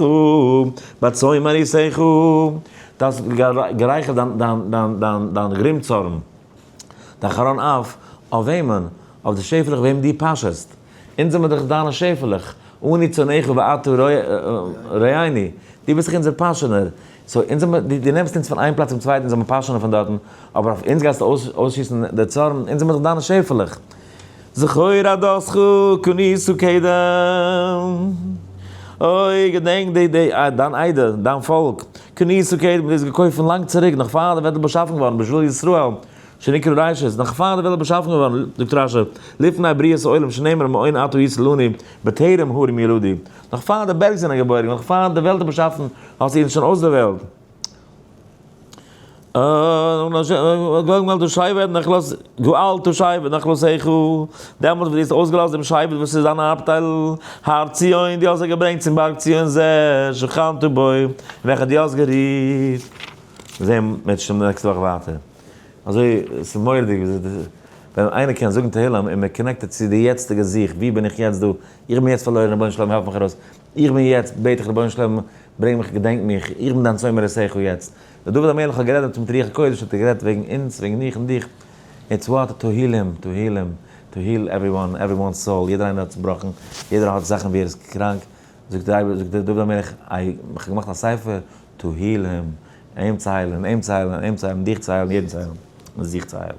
בצום עריסך, דו האסט גערייכערט דיין גרימצארן, דיין חרון אף, אויף וועמען? אויף די שעפעלעך וועם דו פאשעסט, אונז זעמער דאך דיינע שעפעלעך, אנו צאנך ואתה רועינו, דו ביסט דאך אונזער פאשענער, so אונז זעמער, דו נעמסט אונז פון איין פלאץ צום צווייטן, אונז זעמער פאשענער פון דארטן, אבער אויף אונז גייסטו אויסשיסן די צארן, אונז זעמער דאך דיינע שעפעלעך. זכור עדתך קנית קדם, אוי געדענק די די דיין עדה, דיין פאלק, קנית קדם, דו האסט געקויפט פון לאנג צוריק, נאך פאר די וועלט איז באשאפן געווארן, בשביל ישראל, שנקראו ראשית, נאך פאר די וועלט איז באשאפן געווארן, זאגט רשי, לפני בריאת העולם שנאמר מאין אתה היית לנו בטרם הרים יולדו, נאך פאר די בערג זענען געבוירן, נאך פאר די וועלט איז באשאפן, האסטו אונז שוין אויסדערוועלט. גואלת שבט נחלתך, דעמאלט ווען דו האסט אויסגעלאזט דעם שבט וואס איז דיין ארבטייל, הר ציון, דו האסט זיי געברענגט צום בארג ציון זה שכנת בו, אין וועלכע דו האסט גערוהט. מיר זעען מיט next וואך ווייטער. אזוי, ס'איז מורא'דיג ווען איינער קען זאגן תהילים און מען connect ט צו די יעצטיגע זיך, ווי בין איך יעצט דא? איך בין יעצט פארלוירן, רבונו של עולם העלף מיך ארויס. איך בין יעצט, בעט איך רבונו של עולם, ברענג מיך, געדענק מיך, איך בין דיין צמרת שכל יעצט. ווען דוד המלך האט גערעדט מיט רוח הקודש האט ער גערעדט וועגן אונז, וועגן מיך און דיך. It's what? תהילים, תהילים, to heal everyone, everyone's soul, יעדער איינער האט צובראכן, יעדער האט זאכן ווי ער איז קראנק, זאגט דער אייבערשטער, זאגט דוד המלך, איך האב געמאכט א ספר, to heal him, אים צו היילן, אים צו היילן, אים צו היילן, דיך צו היילן, יעדן צו היילן, און זיך צו היילן.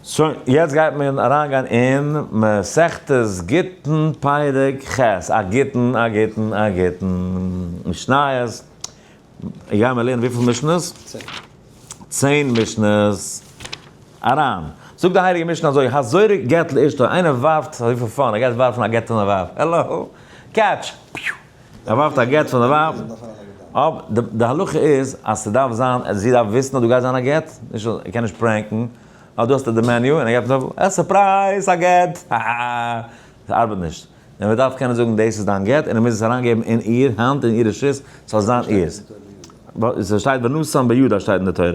שוין, יעצט גייט מען אריינגיין אין מסכת גיטין פרק ח', א גוטן, א גוטן, א גוטן, משניות, גייען מיר לערנען וויפיל משניות? 10 משניות אריין. זאגט די הייליגע משנה אזוי, הזורק גט לאשתו, איינער ווארפט, אזוי פאר fun, ער גייט ווארפן א גט פון די ווייב, העלא, catch! ער ווארפט א גט פון די ווייב, אבער די הלכה איז אז ס'דארף זיין, זי דארף וויסן אז דא גייט זיין א גט, נישט ער קען נישט prank ן, אה דא האסטו די menu, און ער געבט אויף, אה surprise א גט, האהא, ס'ארבעט נישט, און מען דארף קענען זאגן דאס איז דיין גט, און ער מוז עס אריינגעבן אין איר האנט, אין איר רשות, ס'זאל זיין אירס. ס'שטייט ונתן בידה שטייט אין די תורה,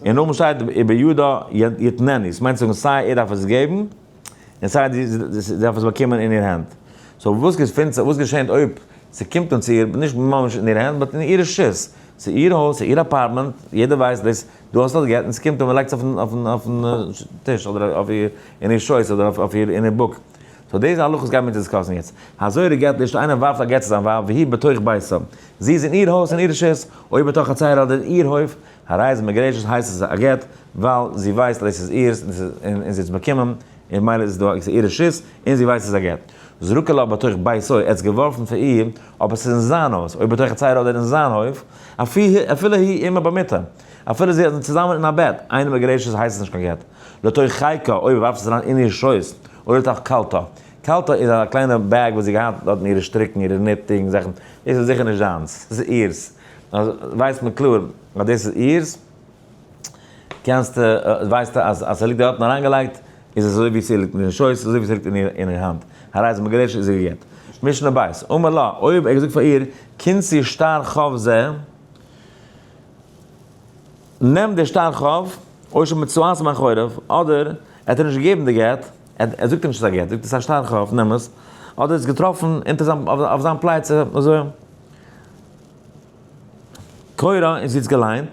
און נאכדעם שטייט ובידה יתננו, ס'מיינט צו זאגן סיי ער דארף עס געבן, און סיי זי דארף עס באקומען אין איר הענט. So וואס געפינט זיך, וואס געשענט אויב ס'קומט אן צו איר, נישט ממש אין איר הענט, but אין איר רשות, ס'איז איר הויז, ס'איז איר apartment, יעדער ווייסט דאס, דו האסט דאס גט און ס'קומט אן, מ'לייגט עס אויפן טיש אדער אויף איר, אין איר שויס אדער אויף איר, אין איר book. So דאס איז הלכות גייען מיר discuss ן יעצט. הזורק גט לאשתו, איינער ווארפט א גט צו זיין ווייב, והיא בתוך ביתה. זי איז אין איר הויז, אין איר רשות, או בתוך חצרה אדער אין איר הויף, הרי זו מגורשת הייסט עס א גט, ווייל זי ווייסט אז דאס איז אירס און זי האט עס באקומען, און ממילא איז עס דא איר רשות, און זי ווייסט עס איז א גט. זרקה לה בתוך ביתו, ער האט עס געווארפן פאר איר, אבער עס איז אין זיין הויז, או בתוך חצרה אדער אין זיין הויף, אפילו היא עמה במיטה, אפילו זיי זענען צוזאמען אין א בעט, אינה מגורשת הייסט עס נישט קיין גט. לתוך חיקה, אויב ער ווארפט עס אריין אין איר שויס, או לתוך קלתה. קלתה איז א קליינע bag וואס זי געהאט דארטן אירע שטריקן, אירע knitting זאכן, דאס איז זיכער נישט זיינס, דאס איז אירס. אז ווייסט מען קלאר אז דאס איז אירס, קענסטו, ווייסטו אז אז ס'ליגט דארטן אריינגעלייגט, איז עס אזוי ווי ס'ליגט אין איר שויס, אזוי ווי ס'ליגט אין איר האנט. הרי זו מגורשת איז זי גע'גט. משנה בית, אמר לה, אויב ער האט געזאגט פאר איר, כנסי שטר חוב זה, נעם די שטר חוב, או שמצאת מאחוריו, אדער ער האט איר נישט געגעבן די גט, ער זאגט איר נישט ס'איז א גט, ער זאגט עס איז א שטר חוב, נעם עס, אדער עס געטראפן אונטער זיין, אויף זיין פלייצע, אזוי. קוראה און זי האט עס געליינט,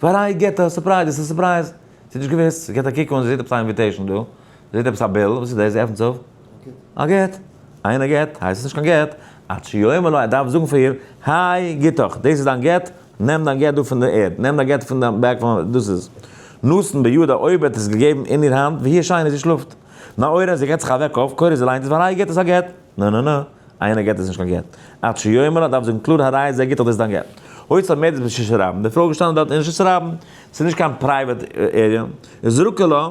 והרי גט א surprise, דאס איז א surprise, זי האט נישט געוואוסט, זי געט א קוק אן, זי זעט עפעס א invitation דא, זי זעט עפעס א bill, וואס איז דאס, זי עפנט עס אויף, א גט, אינו גט, הייסט עס נישט קיין גט, עד שיאמר לה, ער דארף זאגן פאר איר, הא גיטך, דאס איז דיין גט, נעם דיין גט דא פון די ערד, נעם דיין גט פון דיין bag פון, דאס איז. נתן בידה, אויב ער האט עס געגעבן אין איר האנט, והיא ישנה, זי שלאפט. נעורה, זי געט זיך א וועק אויף, קוראה, זי ליינט עס, והרי גט איז א גט. נע נע נע, אינו גט איז נישט קיין גט. עד שיאמר לה, דארף זאגן קלאר הרי זה גיטך דאס איז דיין גט. היתה עומדת ברשות הרבים, די פרוי איז געשטאנען דארט אין רשות הרבים, ס'איז נישט קיין private area, זרקה לה,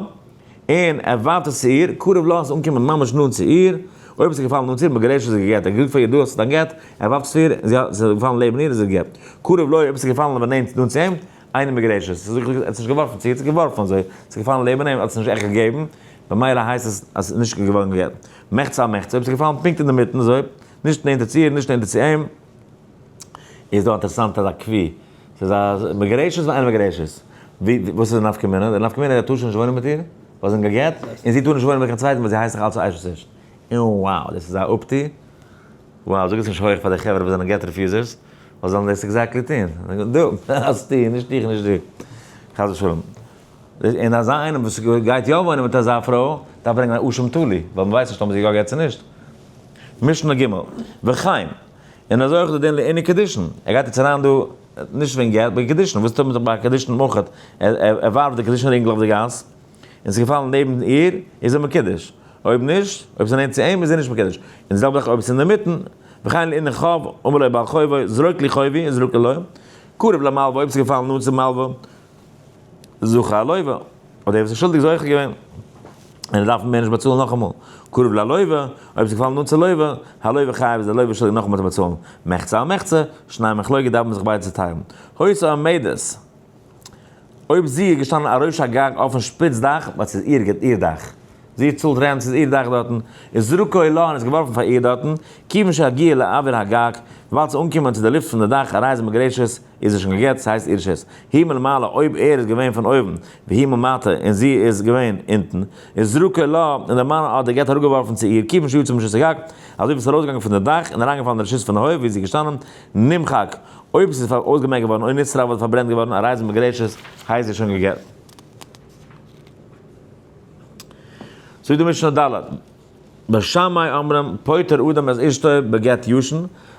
און ער ווארפט עס צו איר, קרוב לה, עס איז אנגעקומען ממש נאנט צו איר, אויב עס איז געפאלן נאנט צו איר, מגורשת איז גע'גט, ער האט געזאגט פאר איר דא האסטו דיין גט, ער ווארפט עס צו איר, און זי האט, עס איז געפאלן לעבן איר, איז עס גע'גט. קרוב לו, אויב עס איז געפאלן אבער נאנט נאנט צו אים, אינה מגורשת, עס איז ער האט עס נישט געווארפן צו איר, עס איז געווארפן אזוי, עס איז געפאלן לעבן אים, ער האט עס נישט עכט געגעבן, במילא הייסט עס אז עס איז נישט געווארן גע'גט. מחצה על מחצה, אויב עס איז געפאלן פונקט אינדערמיטן אזוי, נישט נענטער צו איר, נישט נענטער צו אים, איז דא אינטערעסאנט אזא קווי, ס'איז א מגורשת ואינה מגורשת, ווי וואס איז די נפקא מינה? די נפקא מינה איז ער טאר שוין נישט וואוינען מיט איר, ווייל זיי זענען גע'גט, און זי טאר נישט וואוינען מיט קיין צווייטן ווייל זי הייסט נאך אלץ א אשת איש. און wow דאס איז א אפטי, wow זאג עס נישט הויעך פאר די חברה וואס זענען גט refusers, ווייל זיי וועלן דאס exactly טון, דו האסטו, נישט איך נישט דו, חס ושלום. און אזא איינער וואס גייט יא וואוינען מיט אזא פרוי, דארף ברענגען א אשם תלוי, ווייל מ'ווייסט נישט אויב זי איז יא גט צו נישט. משנה ג', וכן, און אזוי אויך די דין לענין קידושין, ער גייט יעצט אריין דא, נישט וועגן גט, וועגן קידושין, וואס טוט מען זיך ביי קידושין אויך, ער ווארפט די קידושין רינגל אויף די גאס, און ס'איז געפאלן נעבן איר, איז ער מקודש, אויב נישט, אויב ס'איז נענט צו אים, איז ער נישט מקודש, און די זעלבע זאך אויב ס'איז אינדערמיטן, וכן לענין חוב, אמר לו בעל חובו, זרוק לי חובי, זרקה לו, קרוב למלווה, אויב ס'איז געפאלן נאנט צום מלווה, זכה הלווה, האט דער וואס איז שולדיג זוכה געווען, און ער דארף מער נישט באצאלן נאכאמאל. קרוב ללווה, אויב ס'איז געפאלן נאנט צו לווה, הלווה חייב איז דער לווה שולדיג נאכאמאל צו באצאלן. מחצה על מחצה, שניהם מחלוקת דארף מען זיך ביידע צוטיילן. היתה עומדת, אויב זי איז געשטאנען על ראש הגג אויפן שפיץ דאך, ווייל ס'איז איר איר דאך. זי צאלט rent, ס'איז איר דאך דארטן, וזרקו לה און עס געווארפן פאר איר דארטן, כיוון שהגיע לאויר הגג, וויבאלד ס'איז אנגעקומען צו די לופט פון די דאך, הרי זו מגורשת, איז זי שוין גע'גט, ס'הייסט איר רשות. הוא מלמעלה, אויב ער איז געווען פון אויבן, והיא מלמטה, און זי איז געווען אונטן, וזרקו לה, און דער מאן האט די גט אראפגעווארפן צו איר, כיוון שיצא מרשות הגג, אזוי ווי ס'איז ארויסגעגאנגען פון די דאך און אריינגעפאלן אין די רשות פון די הויף וואו זי איז געשטאנען, נמחק, אויב ס'איז אויסגעמעקט געווארן, או נשרף אדער פארברענט געווארן, הרי זו מגורשת, הייסט זי שוין גע'גט. זאגט די משנה ד', בית שמאי אומרים פוטר אדם את אשתו בגט ישן,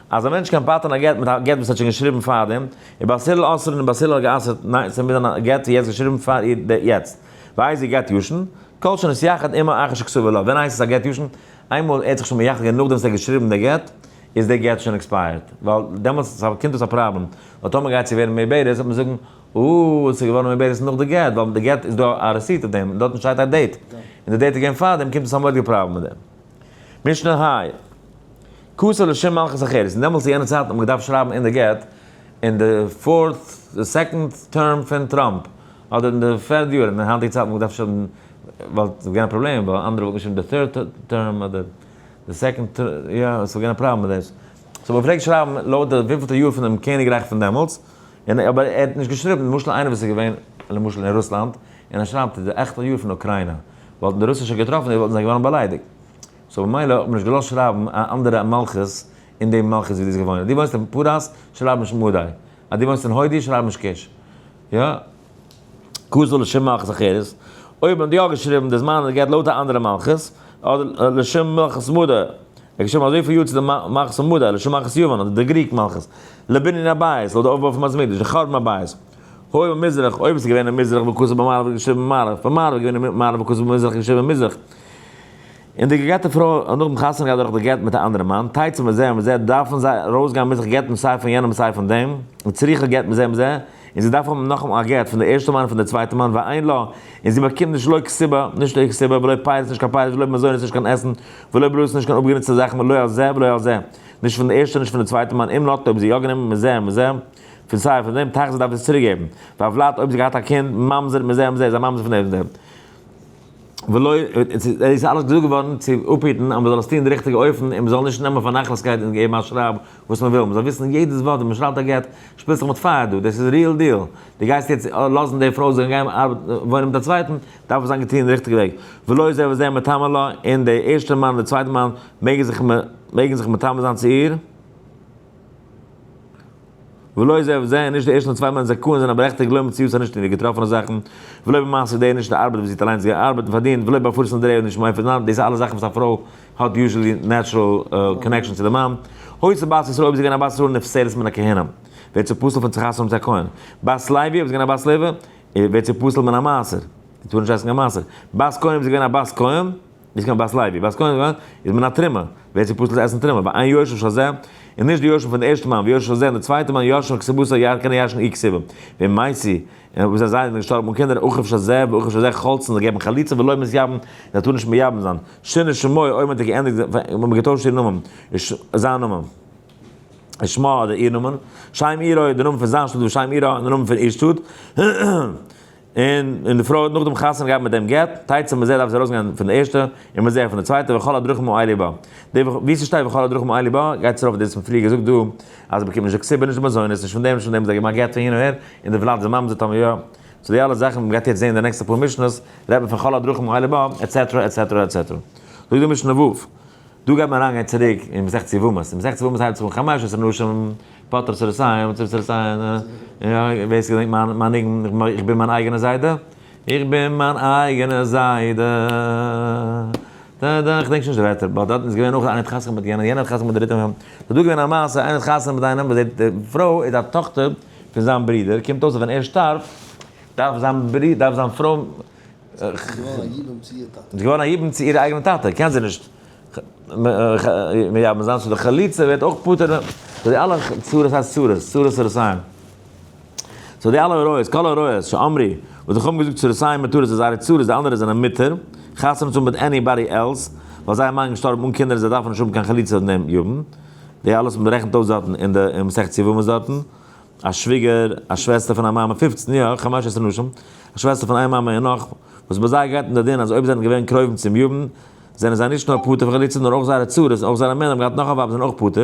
אז א מענטש קען פטר'ן א גט מיט א גט וואס האט שוין געשריבן פארדעם, ובית הלל אוסרין און בית הלל האט גע'אסר'ט, ניין ס'מוז זיין א גט ווי יעצט געשריבן פאר איר יעצט, ואיזה גט ישן, כל שנתייחד עמה אחר שכתבו לה, ווען הייסט עס א גט ישן? איינמאל ער האט זיך שוין מייחד געווען נאכדעם וואס ער האט געשריבן די גט, איז די גט שוין expired, ווייל דעמאלטס קומט דאס א פראבלעם, ווייל טאמער גייט זי ווערן מעוברת וועט מען זאגן, אה, עס איז געווארן מעוברת נאך די גט, ווייל די גט איז דא א receipt אויף דעם, און דארטן שטייט א date, און די date איז געווען פאר דעם, קומט עס א מורא'דיגע פראבלעם מיט דעם. משנה ה', כתב לשם מלכות אחרת, און דעמאלטס אין יענע צייטן האט מען געדארפט שרייבן אין די גט, אין די fourth, די second term פון טראמפ, אדער אין די פערד יאר, אין די היינטיגע צייטן האט מען געדארפט שרייבן, ווייל עס איז געווען א פראבלעם, ווייל אנדערע וואלטן געשריבן די third term אדער די second, יא, עס איז געווען א פראבלעם מיט דאס. so מען פלעגט שרייבן לויט די וויפילטע יאר פון דעם קעניגרייך פון דעמאלטס, און אבער ער האט נישט געשריבן, למשל איינער וואס איז געווען למשל אין רוסלאנד, און ער שרייבט די עכטע יאר פון אוקריינא, וואלטן די רוסישע געטראפן איר וואלטן זיי געווארן באליידיגט. so במילא האט מען נישט געלאזט שרייבן א אנדערע מלכות אין די מלכות ווי דו ביסט געוואוינט. אז דו וואוינסט אין פרס, שרייב נישט מדי. אז דו וואוינסט אין הודו, שרייב נישט כוש. יא? כתב לשם מלכות אחרת. אויב האט מען יא געשריבן די זמן גייט לויט א אנדערע מלכות, אדער לשם מלכות מדי. ער האט געשריבן אזויפיל יאר צו די מלכות פון מדי, לשם מלכות יוון אדער די Greek מלכות. לבנין הבית, לויט די אויפבוי פון בית המקדש, די חורבן הבית. היה במזרח, אויב עס איז געווען אין מזרח וכתב במערב האט געשריבן במערב, במערב איז געווען אין מערב וכתב במזרח האט געשריבן אין מזרח. און די געגעטע פרוי האט נאכדעם חתונה געהאט דורך די גט מיט א אנדערע מאן, תצא מזה ומזה, דארפן זיי ארויסגיין מוז זיך גט'ן סיי פון יענעם סיי פון דעם, וצריכה גט מזה ומזה, און זי דארף האבן נאכאמאל א גט פון די ערשטע מאן און פון די צווייטע מאן, ואין לה, און זי באקומט נישט לא כתובה, נישט איר כתובה, ולא פירות, נישט קיין פירות, ולא מזונות, נישט קיין עסן, ולא בלאות, נישט קיין אפגענוצטע זאכן, ולא על זה ולא על זה, נישט פון די ערשטע נישט פון די צווייטע מאן, אם נטלה אויב זי יא גענומען מזה ומזה, פון סיי פון דעם, תחזיר דארף זי עס צוריק געבן, והולד אויב זי געהאט א קינד, ממזר מזה ומזה, איז א ממזר פון דעם און דעם. ולא, עס איז אלעס געזאגט געווארן צו אפהיטן אז מען זאל עס טון די ריכטיגע אופן און מען זאל נישט נעמען פאר נאכלעסקייט און געבן א שרייב וואס מען וויל, מען זאל וויסן יעדעס ווארט ווען מען שרייבט א גט, שפילסט זיך מיט פייער דא, דאס איז real deal, דו גייסט יעצט לאזן די פרוי זאל גיין וואוינען מיט א צווייטן, דארף עס זיין געטון די ריכטיגע וועג, ולא זה וזה מטמא לה, און די ערשטע מאן און די צווייטע מאן מעגן זיך מעגן זיך מטמא זיין צו איר. ולא זה וזה, און נישט די ערשטע און צווייטע מאן זכאין זענען בארעכטיגט לא במציאתו נישט אין די געטראפענע זאכן, ולא במעשה ידיה נישט אין די ארבעט וואס זי האט אליינס געארבעט און פארדינט, ולא בהפרת נדריה נישט מפר זיין, דאס איז אלעס זאכן וואס א פרוי האט usually natural connection צו די מאן. היתה בת ישראל אויב איז זי געווען א בת ישראל נפסלת מן הכהונה, ווערט זי פסול פון צו חתונה האבן צו א כהן. בת לוי אויב איז געווען א בת לוי, ווערט זי פסול מן המעשר, זי טאר נישט עסן קיין מעשר. בת כהן אויב איז זי געווען א בת כהן, נישט קיין בת לוי, בת כהן איז מן התרומה, ווערט זי פסול צו עסן תרומה, ואין יורשיו של זה, און נישט די יורשים פון די ערשטע מאן, ויורשיו של זה און די צווייטע מאן יורשין כתובתה יאר קענען ירש'ן איר כתובה, ואם מתו, און אויב זיי זענען געשטארבן אן קינדער, אחיו של זה ואחיו של זה חולצין זיי געבן חליצה ולא מתייבם, זיי טארן נישט מייבם זיין, שינה שמו, אויב מען האט געענדיגט, אויב מען האט געטוישט איר נאמען, זיין נאמען. שמה אדער איר נאמען, שם עירו, די נאמען פון זיין שטאט ושם עירה, און די נאמען פון איר שטאט. און און די פרוי האט נאכדעם חתונה געהאט מיט דעם גט, תצא מזה דארף זי ארויסגיין פון די ערשטע, און מזה פון די צווייטע, וכל הדרכים האלה בה. די ווי ס'שטייט וכל הדרכים האלה בה, גייט עס ארויף דאס וואס מ'פריער געזאגט דא, אז מ'באקומט נישט די כתובה, נישט די מזונות, נישט פון דעם נישט פון דעם, זיי געבן א גט פון הין און הער, און די ולד איז ממזר טאמער יא. so די אלע זאכן וואס מ'גייט יעצט זעהן אין די נעקסטע פאר משנה'ס, רעדט מען פון כל הדרכים האלה בה, etcetera etcetera etcetera. זאגט די משנה ו'. דא גייט מען אריינגיין צוריק אין מסכת יבמות, אין מסכת יבמות הייבט זיך אן 15 נשים פוטרות צרותיהן, צרותיהן, יא, ווער ס'געדענקט מיין מיין ניגון, איך בין מיין אייגענע זיידע, איך בין מיין אייגענע זיידע, דא דא, כ'דענק שוין נישט די ווערטער, but דארטן איז געווען אויך איינער האט חתונה מיט יענעם, יענער האט חתונה מיט די דריטע, ס'איז דא געווען א מעשה, איינער האט חתונה מיט איינעם, וואס די פרוי איז א טאכטער פון זיין ברודער, קומט אויס אז ווען ער שטארבט, דארף זיין ברודער, דארף זיין פרוי, זי איז געווארן א יבום צו איר טאטע. זי איז געווארן א יבום צו איר אייגענע טאטע, קען זי נישט מייבם זיין, so די חליצה ווערט אויך פטור, so די אלע צרות הייסט צרות, צרות צרותיהם. so די אלע עריות, כל העריות שאמרו, וואס די חכמים געזאגט צרותיהם מותרות אז זייערע צרות די אנדערע זענען מותר, חתונה צו האבן מיט anybody else, ווייל זייער מאן געשטארבן אן קינדער און זיי דארפן נישט האבן קיין חליצה פון דעם יבם. די אלעס וואס מען רעכנט אויס דארטן אין די אין מסכת יבמות דארטן. א שוויגער, א שוועסטער פון א מאמע, 15 יא, 15 נשים, א שוועסטער פון איין מאמע און נאך, וואס ביי זיי גייט אין די דין אז אויב זענען געווען קרובים צום יבם, זענען זיי נישט נאר פטור פון חליצה נאר אויך זייערע צרות און אויך זייערע מענער האבן געהאט נאך א ווייב זענען אויך פטור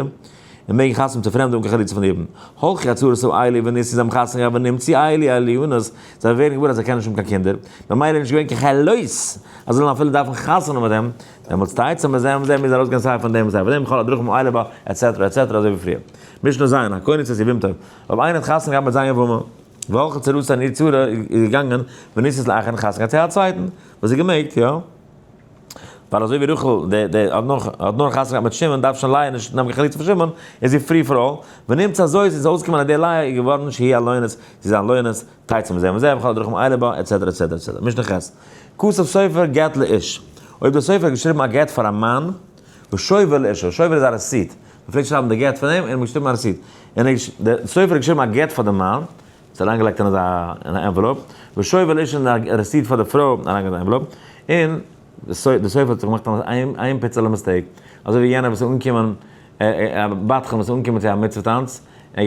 און מעגן חתונה צו פרעמדע אן קיין חליצה פון די יבם. הלכו הצרות האלו ונישאו זיי האבן חתונה געהאט ונמצאו אלו אלונות זיי ווערן געוואר אז זיי קענען נישט האבן קיין קינדער ממילא איז נישט געווען קיין חלות אז זיי זאלן אפילו דארפן חתונה מיט דעם דעמאלטס תצא מזה ומזה מוז ארויסגיין סיי פון דעם און סיי פון דעם כל הדרכים האלה בה etc etc אזוי ווי פריער. משנה ז', הכונס את יבמתו אויב איינער האט חתונה געהאט מיט זיין יבמה והלכה צרתה און איר צרה איז געגאנגען ונישאת לאחר און חתונה געהאט צו א צווייטן וואס איז געמעגט יא? ווייל אזוי ווי רחל די די האט נאר האט נאר חתונה געהאט מיט שמעון דארף שוין לאה נישט נעמען קיין חליצה פון שמעון, איז זי free for all, ונמצא אזוי איז אויסגעקומען אז די לאה איז געווארן שהיא אלונית, זי איז אלונית, תצא מזה ומזה וכל הדרכים האלה בה, etc etc etc. משנה ח'. כתב סופר גט לאיש. אויב דער סופר האט געשריבן א גט פאר א מאן, ושובר לאשה, שובר איז א receipt, מען פלעגט שרייבן די גט פאר דעם און מען האט געשריבן א receipt, און דער סופר האט געשריבן א גט פאר די מאן, עס אריינגעלייגט אין אזא אין א envelope, ושובר לאשה און א receipt פאר די פרוי אריינגעלייגט אין א envelope, און די סופר האט זיך געמאכט איין פיצעלע mistake, אזוי ווי יענער וואס איז אנגעקומען, א בדחן וואס איז אנגעקומען צו א מצוה טאנץ, און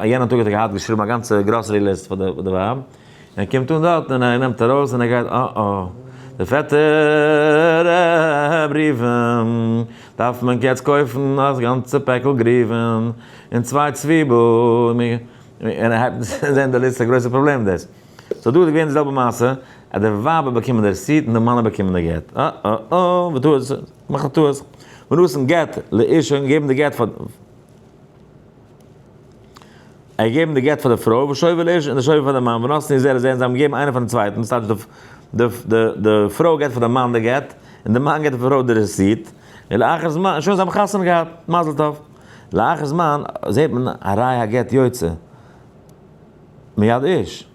יענע טאג האט ער געהאט געשריבן א גאנצע grocery list פאר די ווייב, און ער קומט אן דארט און ער נעמט ארויס און ער גייט אה אה, די פעטער בריוון, דארף מען יעצט קויפן א גאנצע פעקל גריוון, און צוויי צוויבל, און ער הייבט אן זען די list א גרויסע פראבלעם דאס. so דא איז געווען די זעלבע מעשה, אז די ווייב האט באקומען די receipt און די מאן האט באקומען די גט. אה אה אה, וטעות, מאכט א טעות. ונתן גט לאשה און געבן די גט פאר. ער געבן די גט פאר די פרוי, ושובר לאיש און די שובר פאר די מאן, ונתנו זה לזה און זיי האבן געגעבן איינער פארן צווייטן, דאס טייטש די די די פרוי געבט פאר די מאן די גט, און די מאן געבט די פרוי די receipt, ולאחר זמן, און שוין זיי האבן חתונה געהאט, מזל טוב. לאחר זמן זעט מען הרי הגט יוצא מיד איש,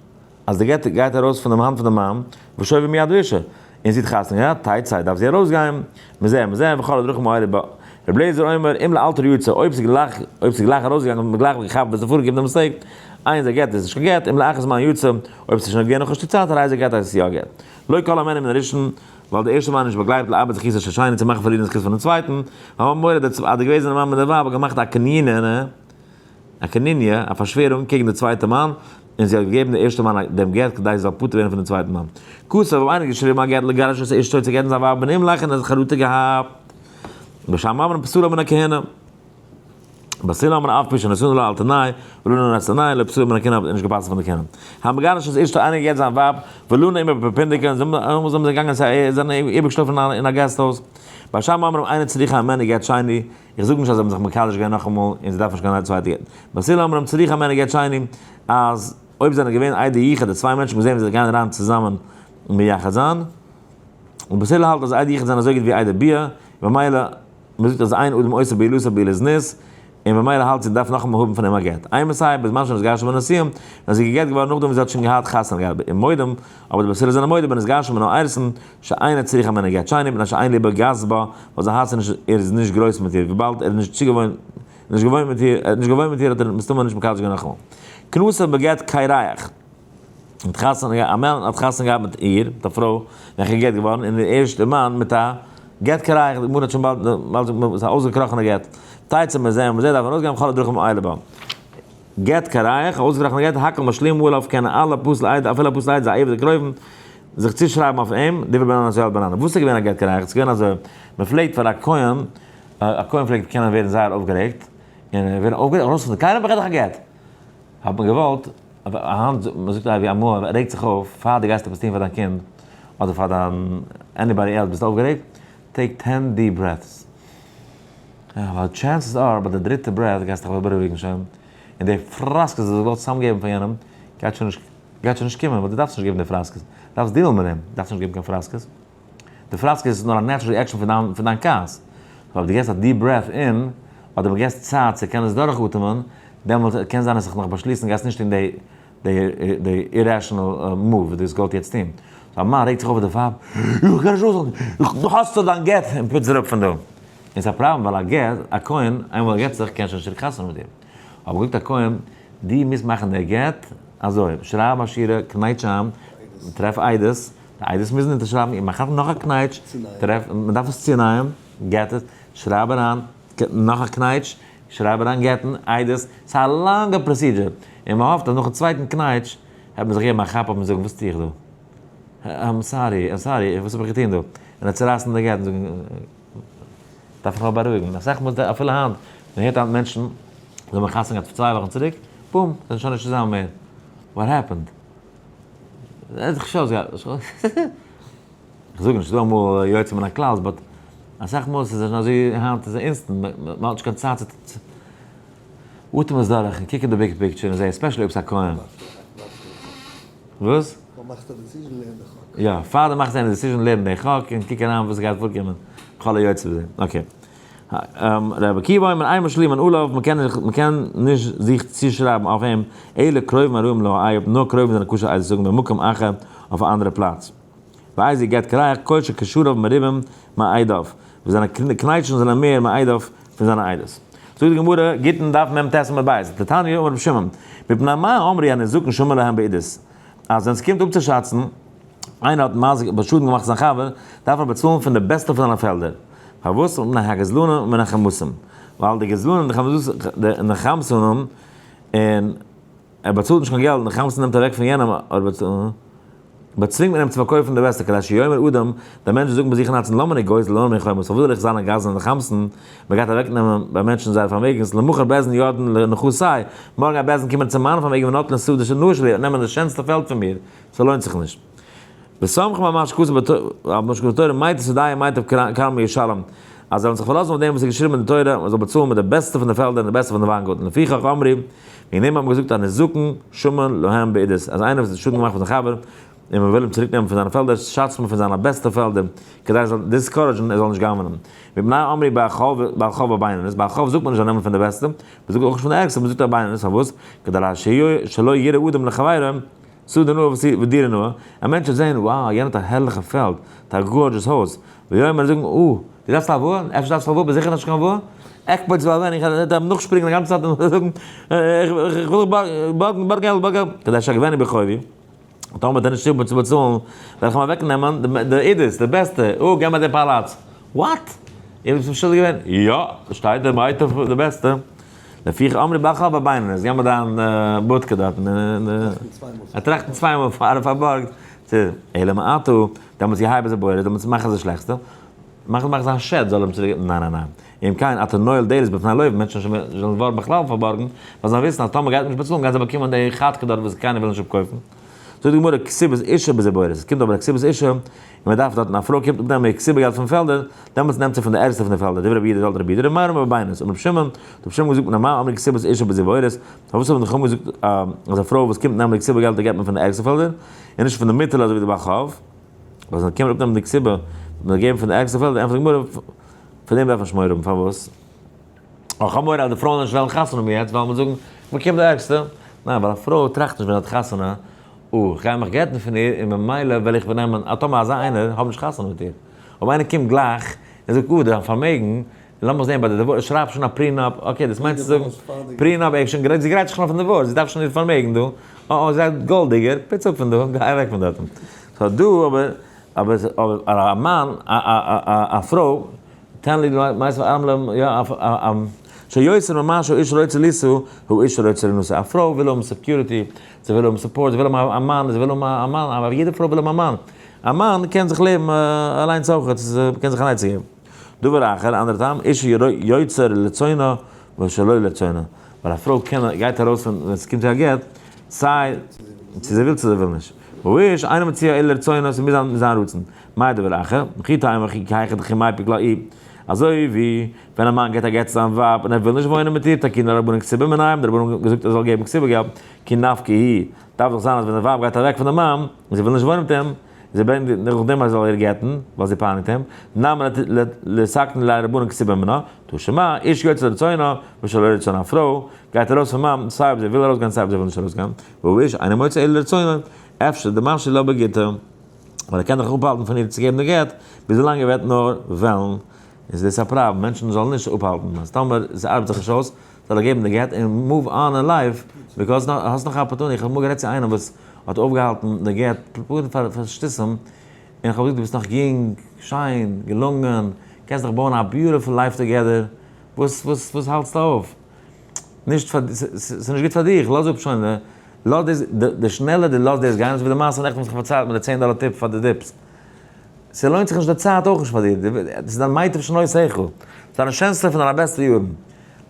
אז די גט גייט ארויס פונעם האנט פון די מאן, ושובר מיד אישה, און זי האט חתונה געהאט, תצא דארף זי ארויסגיין, מזה ומזה וכל הדרכים האלה בה. רבי אליעזר אומר, אם לאלתר יוצא, אויב ס'איז גלייך, אויב ס'איז גלייך ארויסגעגאנגען האט מען גלייך געכאפט ווער ס'איז פארגעגעבן די mistake, אין זה גט איז נישט קיין גט, אם לאחר זמן יוצא, אויב ס'איז שוין געווען נאך א שטיק צייט הרי זה גט הייסט עס יא גט. לא כל המענה מן הראשון, ווייל די ערשטע מאן איז נישט באגלייבט לאבד זכותו של שני צו מאכן פארלירן זכות פונעם צווייטן, ווייל מ'האט מורא אז די געוועזענע מאן מיט די ווייב האט געמאכט א קנינע, א קניניה, א פארשווערונג קעגן די צווייטע מאן, און זי האט געגעבן די ערשטע מאן דעם גט כדי זי זאל פטור ווערן פון דעם צווייטן מאן. כתב, האט איינער געשריבן א גט לגרש את אשתו צו גט'ן זיין ווייב ונמלך און ער האט חרטה געהאט. בית שמאי אומרים פסולה מן הכהונה. בית הלל אומרים אף על פי שנתנה לו על תנאי ולנה נתנה תנאי לא פסולה מן הכהונה האט נישט געפסל'ט פון די כהונה. המגרש את אשתו איינער געגט זיין ווייב ולנה עמו בפונדקי און זיי זענען געגאנגען זיי זענען איבערגעשלאפן אין א guest house. בית שמאי אומרים אינה צריכה הימנו גט שני איך זאג נישט אז זיי האבן זיך מקדש געווען נאכאמאל און זיי דארפן נישט קיין צווייטע גט. בית הלל אומרים צריכה הימנו גט שני אז אויב זענען געווען עדי יחוד די צוויי מענטשן געזען ווי זיי גייען אריין צוזאמען מייחד זיין. און בית הלל האלט אז עדי יחוד זענען אזוי גוט ווי עדי ביאה ממילא מען זאגט אז אין אדם עושה בעילתו בעילת זנות, און ממילא האלט זי דארף נאכאמאל האבן פון אים א גט. אימתי בזמן שנתגרשה בנישואין, ווען זי איז גע'גט געווארן נאכדעם וואס זי האט שוין געהאט חתונה געהאט ומודים, אבער די בית הלל זענען מודה בנתגרשה מן האירוסין, שאינה צריכה הימנו גט שני, מפני שאין לבו גס בה, ווייל זיין הארץ איז נישט, ער איז נישט גרויס מיט איר, וויבאלד ער איז נישט צוגעוואוינט, נישט געוואוינט מיט איר, ער האט נישט געוואוינט מיט איר האט ער מסתמא נישט מקדש געווען נאכאמאל. כנסה בגט קירח. האט חתונה געהאט, א מאן האט חתונה געהאט מיט איר, מיט א פרוי וועלכע איז גע'גט געווארן, און איר ערשטער מאן מיט א גט קירח, די גמרא האט שוין באלד, באלד זאגט מען, ס'איז א אויסגעקראכענע גט, תצא מזה ומזה דארף מען ארויסגיין וכל הדרכים האלה בה. גט קירח, א אויסגעקראכענע גט, הכל משלימים עליו, קענען אלע פסול עד, אפילו א פסול עד איז א עבד קרובים, זיך צושרייבן אויף אים, דברי בן עזאל בן ענה. וואס איז געווען א גט קירח? ס'איז געווען אזוי, מען פלעגט פאר א כהן, א כהן פלעגט קענען ווערן זייער אויפגערעגט, און ווערן אויפגערעגט, ארויס פון די כלים, איך גיב דיך א גט! האט מען געוואלט, היינט, מען זאגט אזוי ווי אמאל, רעגט זיך אויף, פאר דו גייסט עפעס טון פאר דיין קינד, אדער פאר דיין anybody else ביסט אויפגערעגט, take 10 deep breaths. ווייל chances are ביי די דריטע breath גייסטו דיך בארואיגן שוין, און די פראסקעס וואס דו האסט געוואלט צוזאמגעבן פאר יענעם, גייט שוין נישט, גייט שוין נישט קומען, ווייל דו דארפסט נישט געבן די פראסקעס, דארפסט deal ן מיט דעם, דארפסט נישט געבן קיין פראסקעס. די פראסקעס איז נאר א natural reaction פון דיין פון דיין כעס. so אויב דו געסט א deep breath אין, אדער מען געסט צייט צו קענען עס דורכאטעמען, דעמאלט קען זיין אז זיך נאך באשליסן גייסט נישט טון די די די irrational move וואס דו האסט געוואלט יעצט טון. so א מאן רעגט זיך אויף אויף די ווייב, איך קען נישט אויסהאלטן, איך דו האסט דאך דיין גט, און פוץ אראפ פון דא. און ס'איז א פראבלעם ווייל א גט, א כהן, איינמאל ער גט זיך קען שוין נישט צוריק חתונה מיט איר. אבער געזאגט א כהן, דו מוזט מאכן די גט אזוי, שרייב א שורה, קנייטש איין, טרעף עדות, די עדות מוזן אונטערשרייבן, איך מאך נאך א קנייטש, טרעף, מען דארף עס צונייען, געט עס, שרייב אריין, נאך א קנייטש, שרייב אריין גט'ן, עדות, ס'איז א לאנגע procedure, און מען האפט אז נאכן צווייטן קנייטש העט מען זיך געבן א כאפ אויף און זאגן וואס טו איך דא? I'm sorry, I'm sorry, וואס האב איך געטון דא? און ער צורייסן די גט און זאגן, דארף איך נאר בארואיגן. אסאך מאל, אפילו היינט, מען הערט היינט מענטשן, זיי האבן חתונה געהאט פאר 2 וואכן צוריק, boom, זענען שוין נישט צוזאמען מער. What happened? איך זאג נישט, ס'איז דא אמאל יוצא מן הכלל, but אסאך מאל ס'איז שוין אזוי היינט איז instant, מען האט נישט קיין צייט צו אטעם עס דורך און קוק אין די big picture און זע, especially אויב ס'איז א כהן. וואס? פאר מאכסט א decision לערן די חק. יא, פאר די מאכסט דיין decision לערן די חק און קוק אריין וואס גייט פארקומען, כל היוצא בזה. Okay. רבי עקיבא אומר אין משלימין עליו, מ'קען נישט זיך צושרייבן אויף אים, אלא קרובים הראויים להעיד, נאר קרובים זענען כשר עדות זאגן במקום אחר אויף א אנדערע פלאץ. ואיזה גט קרח כל שקשריו מרובים מעדיו, וואס זיינע קנייטשן זענען מער מעדיו פון זיינע עדות. זאגט די גמרא, גיטין דף מ"ט עמוד ב', דתניא אמר רבי שמעון, מפני מה אמרו הניזקין שמין להם בעדות, אז ווען ס'קומט אפצושאצן, איינער האט מזיק שאדן געמאכט זיין חבר, דארף ער באצאלן פון די בעסטע פון זיינע פעלדער. פארוואס? מפני הגזלנים ומן החמסים, ווייל די גזלנים און די חמסנים, און ער באצאלט נישט קיין געלט, און די חמסן נעמט אוועק פון יענעם, באצווינגט מען אים צו פארקויפן די בעסטע, כדי שיאמר אדם, דער מענטש זאל זאגן ביי זיך אין הארצן, למה אני גוזל למה אני חומס, פארוואס זאל איך זיין א גזלן און חמסן, מען גייט אוועקנעמען ביי מענטשן זייערע פארמעגנס, למחר בית דין ירדן לנכסי, מארגן גייט בית דין קומען צו מיינע פארמעגן ונוטלין שדה שנאה שלי, און נעמען די שענסטע פעלד פון מיר, ס'לוינט זיך נישט. וסמכו על מה שכתוב בתורה, מיטב שדהו ומיטב כרמו ישלם, אז זיי וועלן זיך פארלאזן אויף דעם וואס איז געשריבן אין די תורה, מען זאל באצאלן מיט די בעסטע פון די פעלדער און די בעסטע פון די וויינגארטן, לפיכך אמרו, וועגן דעם האט מען געזאגט הניזקין שמין להם בעדות, אז איינער וואס האט שאדן געמאכט פון זיין חבר, און מען וויל אים צוריק נעמען פון זיינע פעלדער, שאצט מען פון זיינע בעסטע פעלדער, כדי ער זאל discourage ן ער זאל נישט גנב'נען. מפני אמרו בעל חוב בבינונית, בעל חוב זאגט מען נישט זאל נעמען פון די בעסטע, מען זאגט אויך נישט פון די ערגסטע, מען זאגט א בינונית, פארוואס? כדי שלא יראה אדם לחבירו, שדה נאה ודירה נאה, א מענטש וועט זען, wow, יענער האט א הערליכע פעלד, האט א gorgeous הויז, ויאמר זאגן, אה, דו דארפסט א הלוואה? אפשר דארפסטו א הלוואה, ביסט זיכער נישט קיין הלוואה? אקפוץ ואלוה, איך וועל אים נאכשפרינגען די גאנצע צייט און זאגן, איך וויל בארגן, בארג געלט, בארג געלט, כדי שאגבנו בחובי, טאמער וועט ער נישט האבן צו באצאלן, וועל איך אים אוועקנעמען די עדות, די בעסטע, אה, געב מיר די פאלאץ. What? איר ביסט משוגע געווען? יא, שטייט דער מיטב די בעסטע. לפיכך אמרו בעל חוב בבינונית, גיב מיר דיין בודקע דארטן. ער טראכט צוויי מאל פאר ער פארבארגט. אלא מעתה, דעמאלטס יהא בזה בורר, דעמאלטס מאך עס די שלעכסטע. מאך מאך זיין שד זאל אים צוריק ניין ניין ניין. אם כן אתה נועל דלת בפני לווים, מענטשן זאלן ווארן בכלל פארבארגן, ווייל זיי וויסן אז טאמער גייט מען נישט באצאלן גייען זיי באקומען די כאטקע דארט וואס קיינער וויל נישט אפקויפן. זאגט די גמרא כתובת אשה בזיבורית, עס קומט אבער א כתובת אשה, און מען דארף דארטן א פרוי קומט אפנעמען איר כתובה געלט פון פעלדער, דעמאלטס נעמט זי פון די ערגסטע פון די פעלדער, דברי רבי יהודה זאגט רבי יהודה רבי מאיר אומר בבינונית, אמר רבי שמעון, האט רבי שמעון געזאגט מפני מה אמרו כתובת אשה בזיבורית, פארוואס האבן די חכמים געזאגט אז א פרוי וואס קומט נעמען די כתובה געלט געבט מען פון די ערגסטע פעלדער, און נישט פון די מיטעלע אזוי ווי די בעל חוב, ווייל זיי קומען אפנעמען די כתובה, וועט מען געבן פון די ערגסטע פעלדער, ענטפערט די גמרא, פון דעם דארף מען נישט מורא האבן, פארוואס? איך האב מורא אז די פרויען נישט וועלן חתונה האבן יעצט ווייל מ'וועט זאגן מ'קומט די ערגסטע. ניין ווייל א פרוי טראכט נישט ווען זי האט חתונה, אה איך גיי מיך גט'ן פון איר און ממילא וועל איך נעמען, אה טאמער אזא איינער האב נישט חתונה מיט איר. אויב איינער קומט גלייך און זאגט אה דיין פארמעגן, לאמיך זען ביי די divorce, שרייב שוין א prenup, okay דאס מיינט צו זאגן prenup, ער איז שוין גרייט, זי גרייט זיך שוין אויפן divorce, זי דארף שוין איר פארמעגן דא, אה אה זי א gold digger, פיץ אפ פון דא, גיי אוועק פון דארטן. so דא אבער, אבער אבער א מאן, א א א א פרוי, תן לי מייסט ארמלען יא א שיותר ממה שהאיש רוצה לישא הוא איש רוצה לינשא א פרוי וויל האבן security זי וויל האבן support זי וויל האבן א מאן זי וויל האבן א מאן אבער יעדע פרוי וויל האבן א מאן א מאן קען זיך לעבן אליינס אויך קען זיך אן עצה געבן דבר אחר אנדערע טעם איש יוצא לרצונו ושלא לרצונו ווייל א פרוי קען גייט ארויס פון ווען ס'קומט צו א גט סיי צו זי וויל צו זי וויל נישט והאיש אינו מוציא אלא לרצונו ס'מוז זיין זיין רצון מאי דבר אחר, וכי תימא כי היכי דכי מיפק לה אי, אזוי ווי ווען א מאן געבט א גט צו זיין ווייב און ער וויל נישט וואוינען מיט איר, תקינו רבנן כתובה מיניה, האבן די רבנן געזאגט ער זאל געבן כתובה געלט, כי נפקא היא, דארף דאך זיין אז ווען די ווייב גייט אוועק פון די מאן, און זי וויל נישט וואוינען מיט אים, און זי ברענגט נאכדעם אז ער זאל איר גט'ן, ווייל זי פייניגט אים, נמי ליתקנו ליה רבנן כתובה מינה, תא שמע, איש יוצא לרצונו, ושלא לרצונו, א פרוי גייט ארויס פון מאן, סיי אויב זי וויל ארויסגיין סיי אויב זי וויל נישט ארויסגיין, והוא איש אינו מוציא אלא לרצונו, אפשר דמשהי לה בגיטא. ווייל ער קען דאך אפהאלטן פון איר צו געבן די גט, ביז ווילאנג ער וועט נאר וועלן, איז דאס א פראבלעם, מענטשן זאלן נישט אפהאלטן, אז טאמער ס'ארבעט זיך נישט אויס, זאל ער געבן די גט און move on אין life, because האסט נאך opportunity, איך האב אמאל גערעדט צו איינעם וואס האט אויפגעהאלטן די גט פשוט פאר שטותים, און איך האב געזאגט דו ביסט נאך יונג, שיין, געלונגען, קענסט נאך בויען א beautiful life together, וואס וואס וואס האלטסטו אויף? נישט פאר, ס'איז נישט גוט פאר דיך, לאז אפ שוין. לאז דאס, די שנעלער דו לאזט דאס גיין, אזוי ווי די מעשה נעכטן וואס איך האב פארציילט מיט די 10 דאלער tip פאר די dips. ס'לוינט זיך נישט די צייט אויך נישט פאר דיר, דאס איז דיין מיטב שנותיך, ס'איז דיינע שענסטע פון דיינע בעסטע יארן.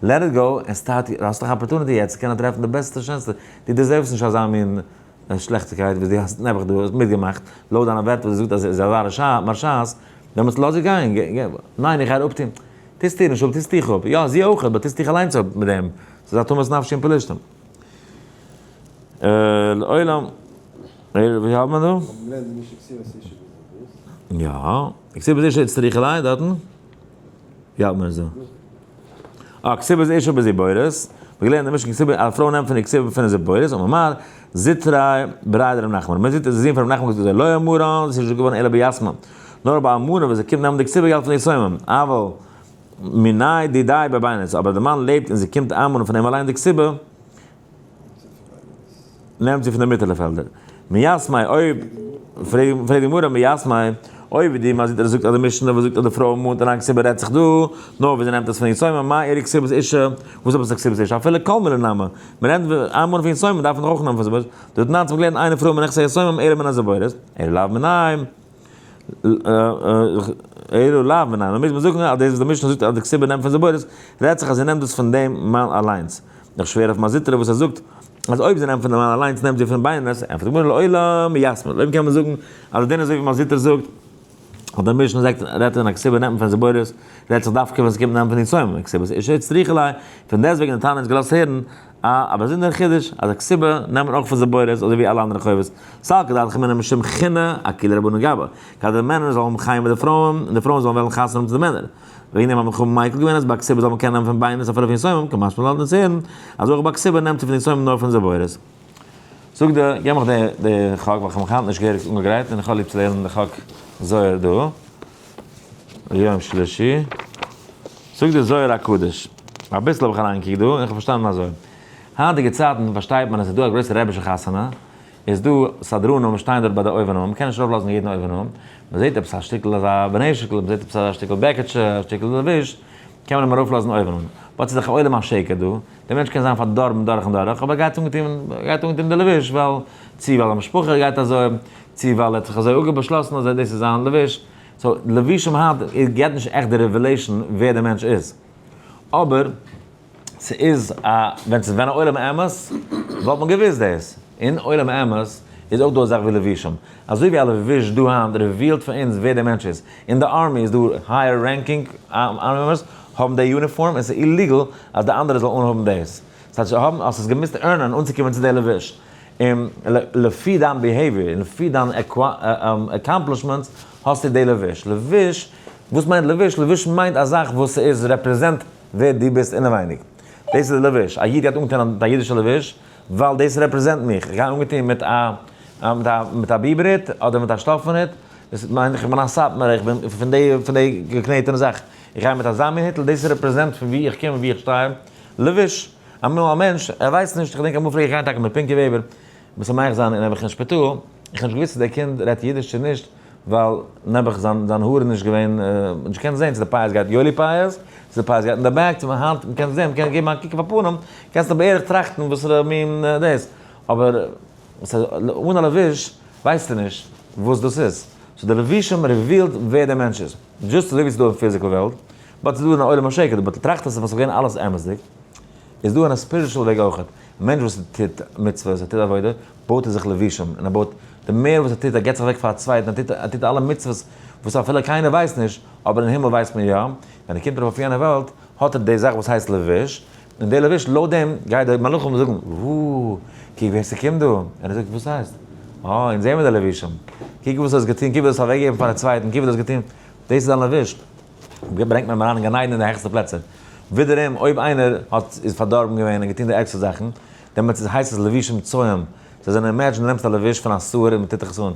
Let it go and start, האסט דאך opportunity יעצט צו קענען טרעפן די בעסטע שענסטע, דו deserve סט נישט אזא מין שלעכטיגקייט וואס דו האסט נעבעך דא מיטגעמאכט, לויט דיינע ווערטער וואס דו זאגסט אז עס איז אזא רשע מרשעת, דעמאלטס לאז איר גיין, ניין איך גיי איר אפטון, טוסט איר נישט אפ, טוסט דיך אפ, יא זי אויך, אבער טוסט דיך אליינס אפ מיט דעם, ס'איז א תמות נפשי עם פלשתים. לעולם, ווי האלט מען דא? יא, כתובת אשה איצטריכא ליה דארטן? ווי האלט מען עס דא? אה, כתובת אשה בזיבורית, מיר געלערנט אין משנה כתובת, א פרוי נעמט פון די כתובה פון די זיבורית, אמר מר, זוטריה בריה דרב נחמן, מען זעט אז די זון פון רב נחמן האט געזאגט לא אמרן, דאס איז נישט געווארן אלא ביתמא, נאר ביי אלמנה ווען זי קומט נעמען די כתובה געלט פון די יתומים, אבל מיניי' דידיה בבינונית, אבער די מאן לעבט און זי קומט איינמאנען פון אים אליין די כתובה, נעמט זי פון די מיטעלע פעלדער. מיתמי אויב, פרעגט די גמרא מיתמי, אויב ווי די מזיד זאגט אז די משנה וואס זאגט אז די פרוי מאנט אריין כתובה רעדט זיך דא, נאר ווי זי נעמט עס פון יתומים, מאי איריא כתובת אשה, וואס עפעס א כתובת אשה, אפילו כל מילי נמי, מען רעדט איינמאנען פון יתומים דארף מען דאך אויך נעמען פון זיבורית, דתנן האט מען געלערנט אין נפרעין מנכסי יתומים אלא מן הזיבורית, אלא לאו מיניי'. אלא לאו מיניי', מוז מען זאגן אז דאס וואס די משנה זאגט אז די כתובה נעמט פון זיבורית, רעדט זיך אז זי נעמט דאס פון דעם מאן אליינס. נאך שווער אויף מר זוטרא וואס ער זאגט אז אויב זי נעמט פון די מאן אליינס נעמט זי פון בינונית, ענטפערט די גמרא לעולם מיתמי, אויב קען מען זאגן אז די דין איז אזוי ווי מר זוטרא זאגט, אז די משנה זאגט רעדט אין א כתובה נעמט מען פון זיבורית, רעדט זיך דווקא ווען ס'קומט נעמען פון יתומים, כתובת אשה איצטריכא ליה, פון דעסטוועגן האט תנא אונז געלאזט הערן א א באזונדערע חידוש אז א כתובה נעמט מען אויך פון זיבורית אזוי ווי אלע אנדערע חובות, סלקא דעתך אמינא משום חינא אקילו רבנן גבה, כדי די מענער זאלן האבן חן מיט די פרויען און די פרויען זאלן וועלן חתונה האבן צו די מענער. וועגן דעם האבן חכמים מיקל געווען אז ביי כתובה זאל מען קענען נעמען פון בינונית אפילו פון יתומים, קא משמע לן אונז הערן אז אויך ביי כתובה נעמט זי פון יתומים נאר פון זיבורית. זאג די, געב מיך די די חק ווייל כ'האב מיך היינט נישט געהעריג אנגעגרייט און איך האב ליב צו לערנען די חק זוהר דא. יום שלישי. זאגט די זוהר הקדוש. אביסל האב איך אריינגעקוקט דא און איך האב פארשטאנען אזוי. היינטיגע צייטן פארשטייט מען אז ס'איז דא א גרויסע רעבישע חתונה, איז דא סדרנים וואס שטייען דארט ביי די אויבן אן, מ'קען נישט ארויפלאזן יעדן אויבן אן, מ'זעט עפעס א שטיקל אזא בנשק'ל, מ'זעט עפעס אזא שטיקל בעקעטשע, א שטיקל לבוש, קען מען אים ארויפלאזן אויבן אן. but ס'איז דאך א עולם השקר דא, דער מענטש קען זיין פארדארבן דורך און דורך, אבער ער גייט אנגעטון, ער גייט אנגעטון די לבוש ווייל, צו ווייל זיין משפחה גייט אזוי, צו ווייל ער האט זיך אזוי אפגעבאשלאסן אז דאס איז זיין לבוש. so לבושים היינט געבט נישט עכט די revelation ווער דער מענטש איז. אבער ס'איז א, ווען ס'איז ווען א עולם האמת, וואלט מען געוואוסט דאס. אין עולם האמת איז אויך דא א זאך ווי לבושים. אזוי ווי א לבוש דא היינט reveal ט פאר אונז ווער דער מענטש איז. אין די army איז דא higher ranking army members האבן די יוניפארם און ס'איז illegal אז די אנדערע זאל אנהאבן דאס. ס'הייסט זיי האבן, האסט עס געמוזט earn ען אנצוקומען צו די לבוש. און לפי דיין behavior און לפי דיין accomplishments האסטו די לבוש. לבוש, וואס מיינט לבוש? לבוש מיינט א זאך וואס ס'איז represent ווער דו ביסט אינעווייניג. דאס איז די לבוש. א איד גייט אנגעטון מיט א אידישע לבוש ווייל דאס represent מיך. איך גיי אנגעטון מיט א מיט א ביבער הוט אדער מיט א שטאפן הוט, דאס מיינט איך בין א סאטמארער, איך בין פון די פון די געקנעטענע זאך. איך גיי מיט אזא מין היטל, דאס represent פון וואו איך קום און וואו איך שטיי. לבוש. אמאל א מענטש, ער ווייסט נישט, איך געדענק אמאל פלעג איך גיין טאקע מיט פינקי וועבער, משמח זיין אין נעבעך אין שפיטאל, איך האב נישט געוואוסט צו דער קינד רעדט אידיש צו נישט, ווייל נעבעך זיין זיין האר איז נישט געווען, מען האט נישט געקענט זען צו די פאות גייט יואלי פאות, צו די פאות גייט אין די back, צו מען היינט, מען קען זען, מען קען געבן א קוק אויף א פנים, קענסטו בערך טראכטן וואסערע מין דאס, אבער אן א לבוש ווייסטו נישט וואס דאס איז, so די לבושים reveal ט ווער דער מענטש איז, just אזוי ווי ס'איז דא אין physical וועלט, but ס'איז דא אין א עולם השקר, but טראכט אז ס'וואלט געווען אלעס אמת'דיג, איז דא אין א spiritual וועג אויכעט, א מענטש וואס טוט מצוות, ער טוט עבודה, בויט ער זיך לבושים, און ער בויט, די מער וואס ער טוט, ער געבט זיך אוועק פאר א צווייטן, ער טוט, ער טוט אלע מצוות וואס אפילו קיינער ווייסט נישט, אבער אין הימל ווייסט מען יא, ווען ער קומט ארויף אויף יענע וועלט, האט ער די זאך וואס הייסט לבוש, און די לבוש, לויט דעם גייט די מלאכים זאגן, וואו, קוק ווער ס'קומט דא, און ער זאגט, וואס הייסט? אה, אונז זעמיר די לבושים, קוק וואס דו האסט געטון, קוק וואס דו האסט אוועקגעגעבן פאר א צווייטן, קוק וואס דו האסט געטון, דאס איז דיין לבוש. ברענגט מען אים אריין אין גן עדן אין די העכסטע פלעצער. ווידעראום אויב איינער האט איז פארדארבן געווען און געטון די ערגסטע זאכן, דעמאלטס איז הייסט עס לבושים צואים. זיי זענען imagine דו נעמסט א לבוש פון א סוער און מ'טוט דיך עס אן.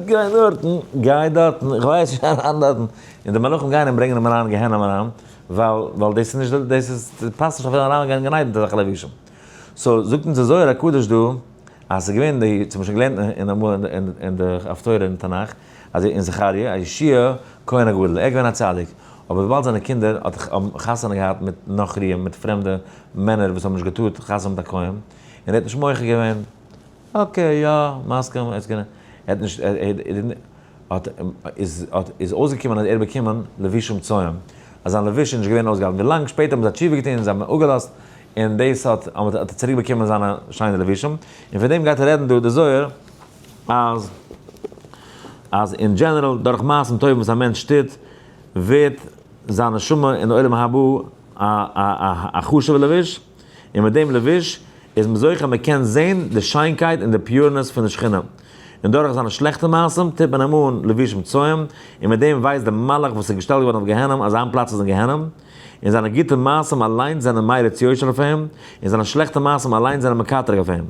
גיי דארטן, גיי דארטן, איך ווייס נישט אריין דארטן. און די מלאכים גייען און ברענגען אים אריין אין גיהנום אריין, ווייל ווייל דאס איז נישט דאס איז פאסט נישט אפילו אריין גיין אין גן עדן מיט אזעלכע לבושים. so זאגט אונז די זוהר הקדוש דא אז ס'איז געווען די, צו מ'האט שוין געלערנט אין אמאל אין די הפטורה אין תנך, אז אין זכריה, א יהושע כהן הגדול, ער איז געווען א צדיק, אבער וויבאלד זיינע קינדער האט האבן חתונה געהאט מיט נכרים, מיט פרעמדע מענער וואס האבן נישט געטארט חתונה מיט א כהן, און ער האט נישט מוחה געווען, okay יא, מסכים, ער האט נישט, האט איז האט איז אויסגעקומען אז ער האט באקומען לבושים צואים, אז זיין לבוש איז נישט געווען אויסגעהאלטן, ווי לאנג שפעטער האבן זיי תשובה געטון און זיי האבן אפגעלאזט, און דאס האט האט ער צוריק באקומען זיינע שיינע לבושים, און פון דעם גייט ער רעדן דא די זוהר אז אז אין general דורך מעשים טובים וואס א מענטש טוט ווערט זיין נשמה אין עולם הבא א א א חשוב'ע לבוש, און מיט דעם לבוש איז מען זוכה מען קען זען די שיינקייט און די pureness פון די שכינה, און דורך זיינע שלעכטע מעשים טוט מען אים אן לבושים צואים, און מיט דעם ווייסט דער מלאך וואס איז געשטעלט געווארן אויף גיהנום אז זיין פלאץ איז אין גיהנום, און זיינע גוטע מעשים אליינס זענען מליץ יושר אויף אים, און זיינע שלעכטע מעשים אליינס זענען מקטרג אויף אים.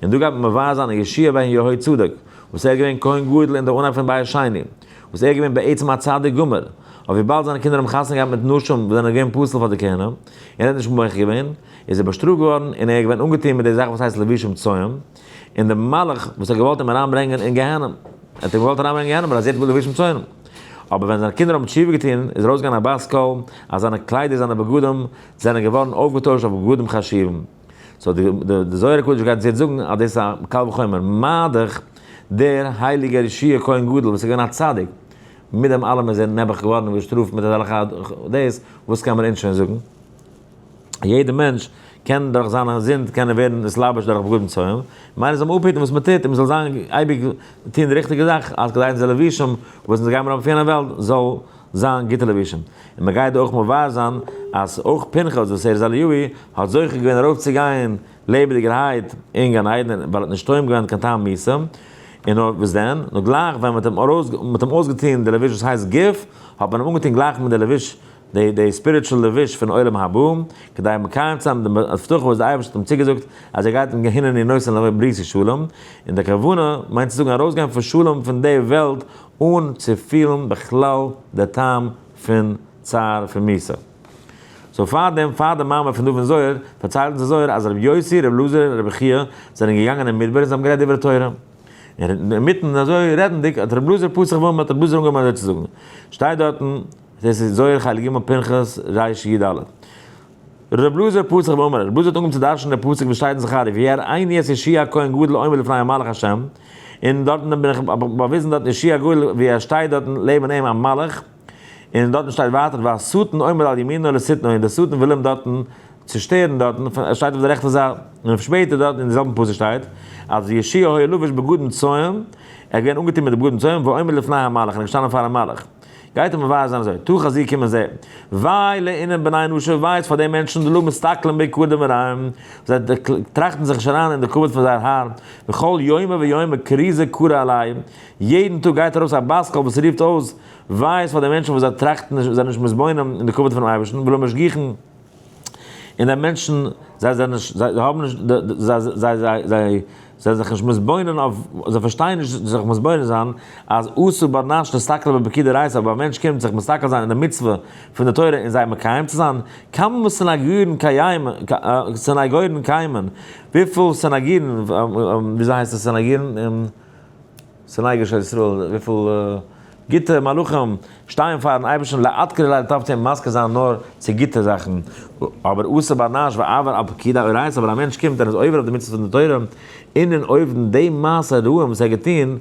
און דא גייט מען מבאר זיין אין יהושע בן יהוצדק, וואס ער איז געווען כהן גדול אין די אנהייב פון בית שני, וואס ער איז געווען בעצם א צדיק גמור, אבער וויבאלד זיינע קינדער האבן חתונה געהאט מיט נשים וואס זענען געווען פסול פאר די כהונה, און ער האט נישט מוחה געווען, איז ער באשטראפט געווארן און ער איז געווען אנגעטון מיט די זאך וואס הייסט לבושים צואים, און דער מלאך וואס האט געוואלט אים אריינברענגען אין גיהנום, ער האט אים געוואלט אריינברענגען אין גיהנום ווייל ער זעט לבושים צואים. אבער ווען זיינע קינדער האבן תשובה געטון, איז ארויסגעגאנגען א בת קול אז זיינע קליידער, זיינע בגדים, זענען געווארן אויפגעטוישט אויף בגדים חשובים. so די זוהר הקדוש גייט אונז יעצט זאגן אז דאס איז א קל וחומר, מה דאך דער הייליגער יהושע כהן גדול וואס איז געווען א צדיק, מיט דעם אלעם איז ער נעבעך געווארן געשטראפט מיט אזעלכע דאס, וואס קען מען אונז שוין זאגן? יעדער מענטש קען דורך זיינע זינד קען ער ווערן נתלבש דורך בגדים צואים, ממילא זאל מען אפהיטן וואס מען טוט און מען זאל זיין אייביג טון די ריכטיגע זאך, אז כדי אונזער לבושים וואס אונז גיימיר האבן פון יענע וועלט זאל זיין גוטע לבושים. און מען גייט דא אויך מבאר זיין אז אויך פנחס וואס ער איז אליהו האט זוכה געווען ארויף צו גיין לעבעדיגערהייט אין גן עדן ווייל ער האט נישט טועם געווען קיין טעם מיתה, און נאר וואס דען, נאר גלייך ווען מען האט אים ארויס מען האט אים אויסגעטון די לבוש וואס הייסט גוף, האט מען אים אנגעטון גלייך מיט די לבוש די די spiritual לבוש פון עולם הבא, כדי מקיים צו זיין די הבטחה וואס די אייבערשטער האט אים צוגעזאגט אז ער גייט אים הנני נותן לו בריתי שלום, און די כוונה מיינט צו זאגן ארויסגיין פון שלום פון די וועלט אן צו פילן בכלל די טעם פון צער פון מיתה. so פאר דעם פאר די מאמר פון דא פון זוהר, פארציילט אונז די זוהר אז רבי יוסי, רבי אלעזר און רבי חייא זענען געגאנגען אין מדבר און זיי האבן גערעדט דברי תורה. און אינמיטן אזוי רעדנדיג האט רבי אלעזר פתח ואמר האט רבי אלעזר אנגעהויבן אזוי צו זאגן, שטייט דארטן, דאס איז זוהר חלק ג' פנחס ריש י ד. ר' אלעזר פתח ואמר, ר' אלעזר האט אנגעהויבן צו דרש'נען די פסוק וואס שטייט אין זכריה, ויראני את יהושע הכהן גדול עומד לפני המלאך השם, און דארטן בין איך באוויזן דארטן יהושע הגדול ווי ער שטייט דארטן לעבן אים א מלאך, און דארטן שטייט ווייטער והשטן עומד על ימינו לשטנו, און דער שטן וויל אים דארטן צושטערן דארטן, ער שטייט אויף די רעכטע זייט, און שפעטער דארטן אין די זעלבן פסוק שטייט אז יהושע היה לבוש בגדים צואים, ער איז געווען אנגעטון מיט די בגדים צואים, ועומד לפני המלאך, און איז געשטאנען פארן מלאך. גייט ער מבאר זיין אזוי, תא חזי קום און זע, וויי לאינון בני נשא, וויי איז פאר די מענטשן דלא מסתכלין ביקרא דמריהם, זיי טראכטן זיך נישט אריין אין די כבוד פון זייער האר, וכל יומא ויומא כרוזא קרא עלייהו, יעדן טאג גייט ארויס א בת קול וואס רופט אויס, וויי איז פאר די מענטשן וואס זיי טראכטן נישט, זענען נישט מתבונן אין די כבוד פונעם אייבערשטן, ולא משגיחין, און די מענטשן, זיי זענען נישט, זיי האבן נישט, זיי, זיי, זיי, זיי זענען זיך נישט מתבונן אויף, זיי פארשטייען נישט זיך מתבונן זיין, אז אסור בר נש להסתכל בפקודי דאורייתא, אויב א מענטש קומט זיך מסתכל זיין אין די מצוה פון די תורה און זיי מקיים צו זיין, כמה סניגורין קיימין, סניגורין קיימין, וויפיל סניגורין, וויאזוי הייסט עס סניגורין? סניגור של ישראל, וויפיל גוטע מלאכים שטייען פארן אייבערשטן לאדכרו ליה לטב צו אים מזכיר זיין נאר צו גוטע זאכן, אבער אתא בר נש ועבר על פקודי אורייתא, אבער א מענטש קומט און איז עובר אויף די מצוות פון די תורה, אינון עובדין די מעשה רעים וואס ער האט געטון,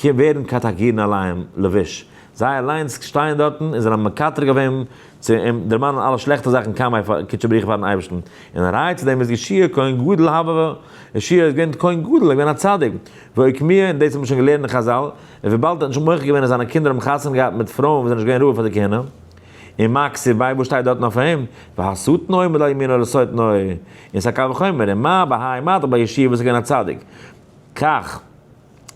ווערן קטרגין עליהם לבוש, זיי אליינס שטייען דארטן און זענען מקטרג אויף אים צו אים דערמאנען אלע שלעכטע זאכן קמיה פאר קודשא בריך הוא פארן אייבערשטן, און א ראיה צו דעם איז יהושע כהן גדול הוה, יהושע איז געווען כהן גדול, ער איז געווען א צדיק, ואוקמוה, און דאס האט מען שוין געלערנט אין חזל, און וויבאלד ער האט נישט מוחה געווען אז זיינע קינדער האבן חתונה געהאט מיט פרויען וואס זענען נישט געווען ראוי פאר די כהונה, און מה כתיב ביה וואס שטייט דארטן אויף אים, והשטן עומד על ימינו לשטנו, און ס'איז א קל וחומר, און מה בהאי מה דאך ביי יהושע וואס איז געווען א צדיק, כך.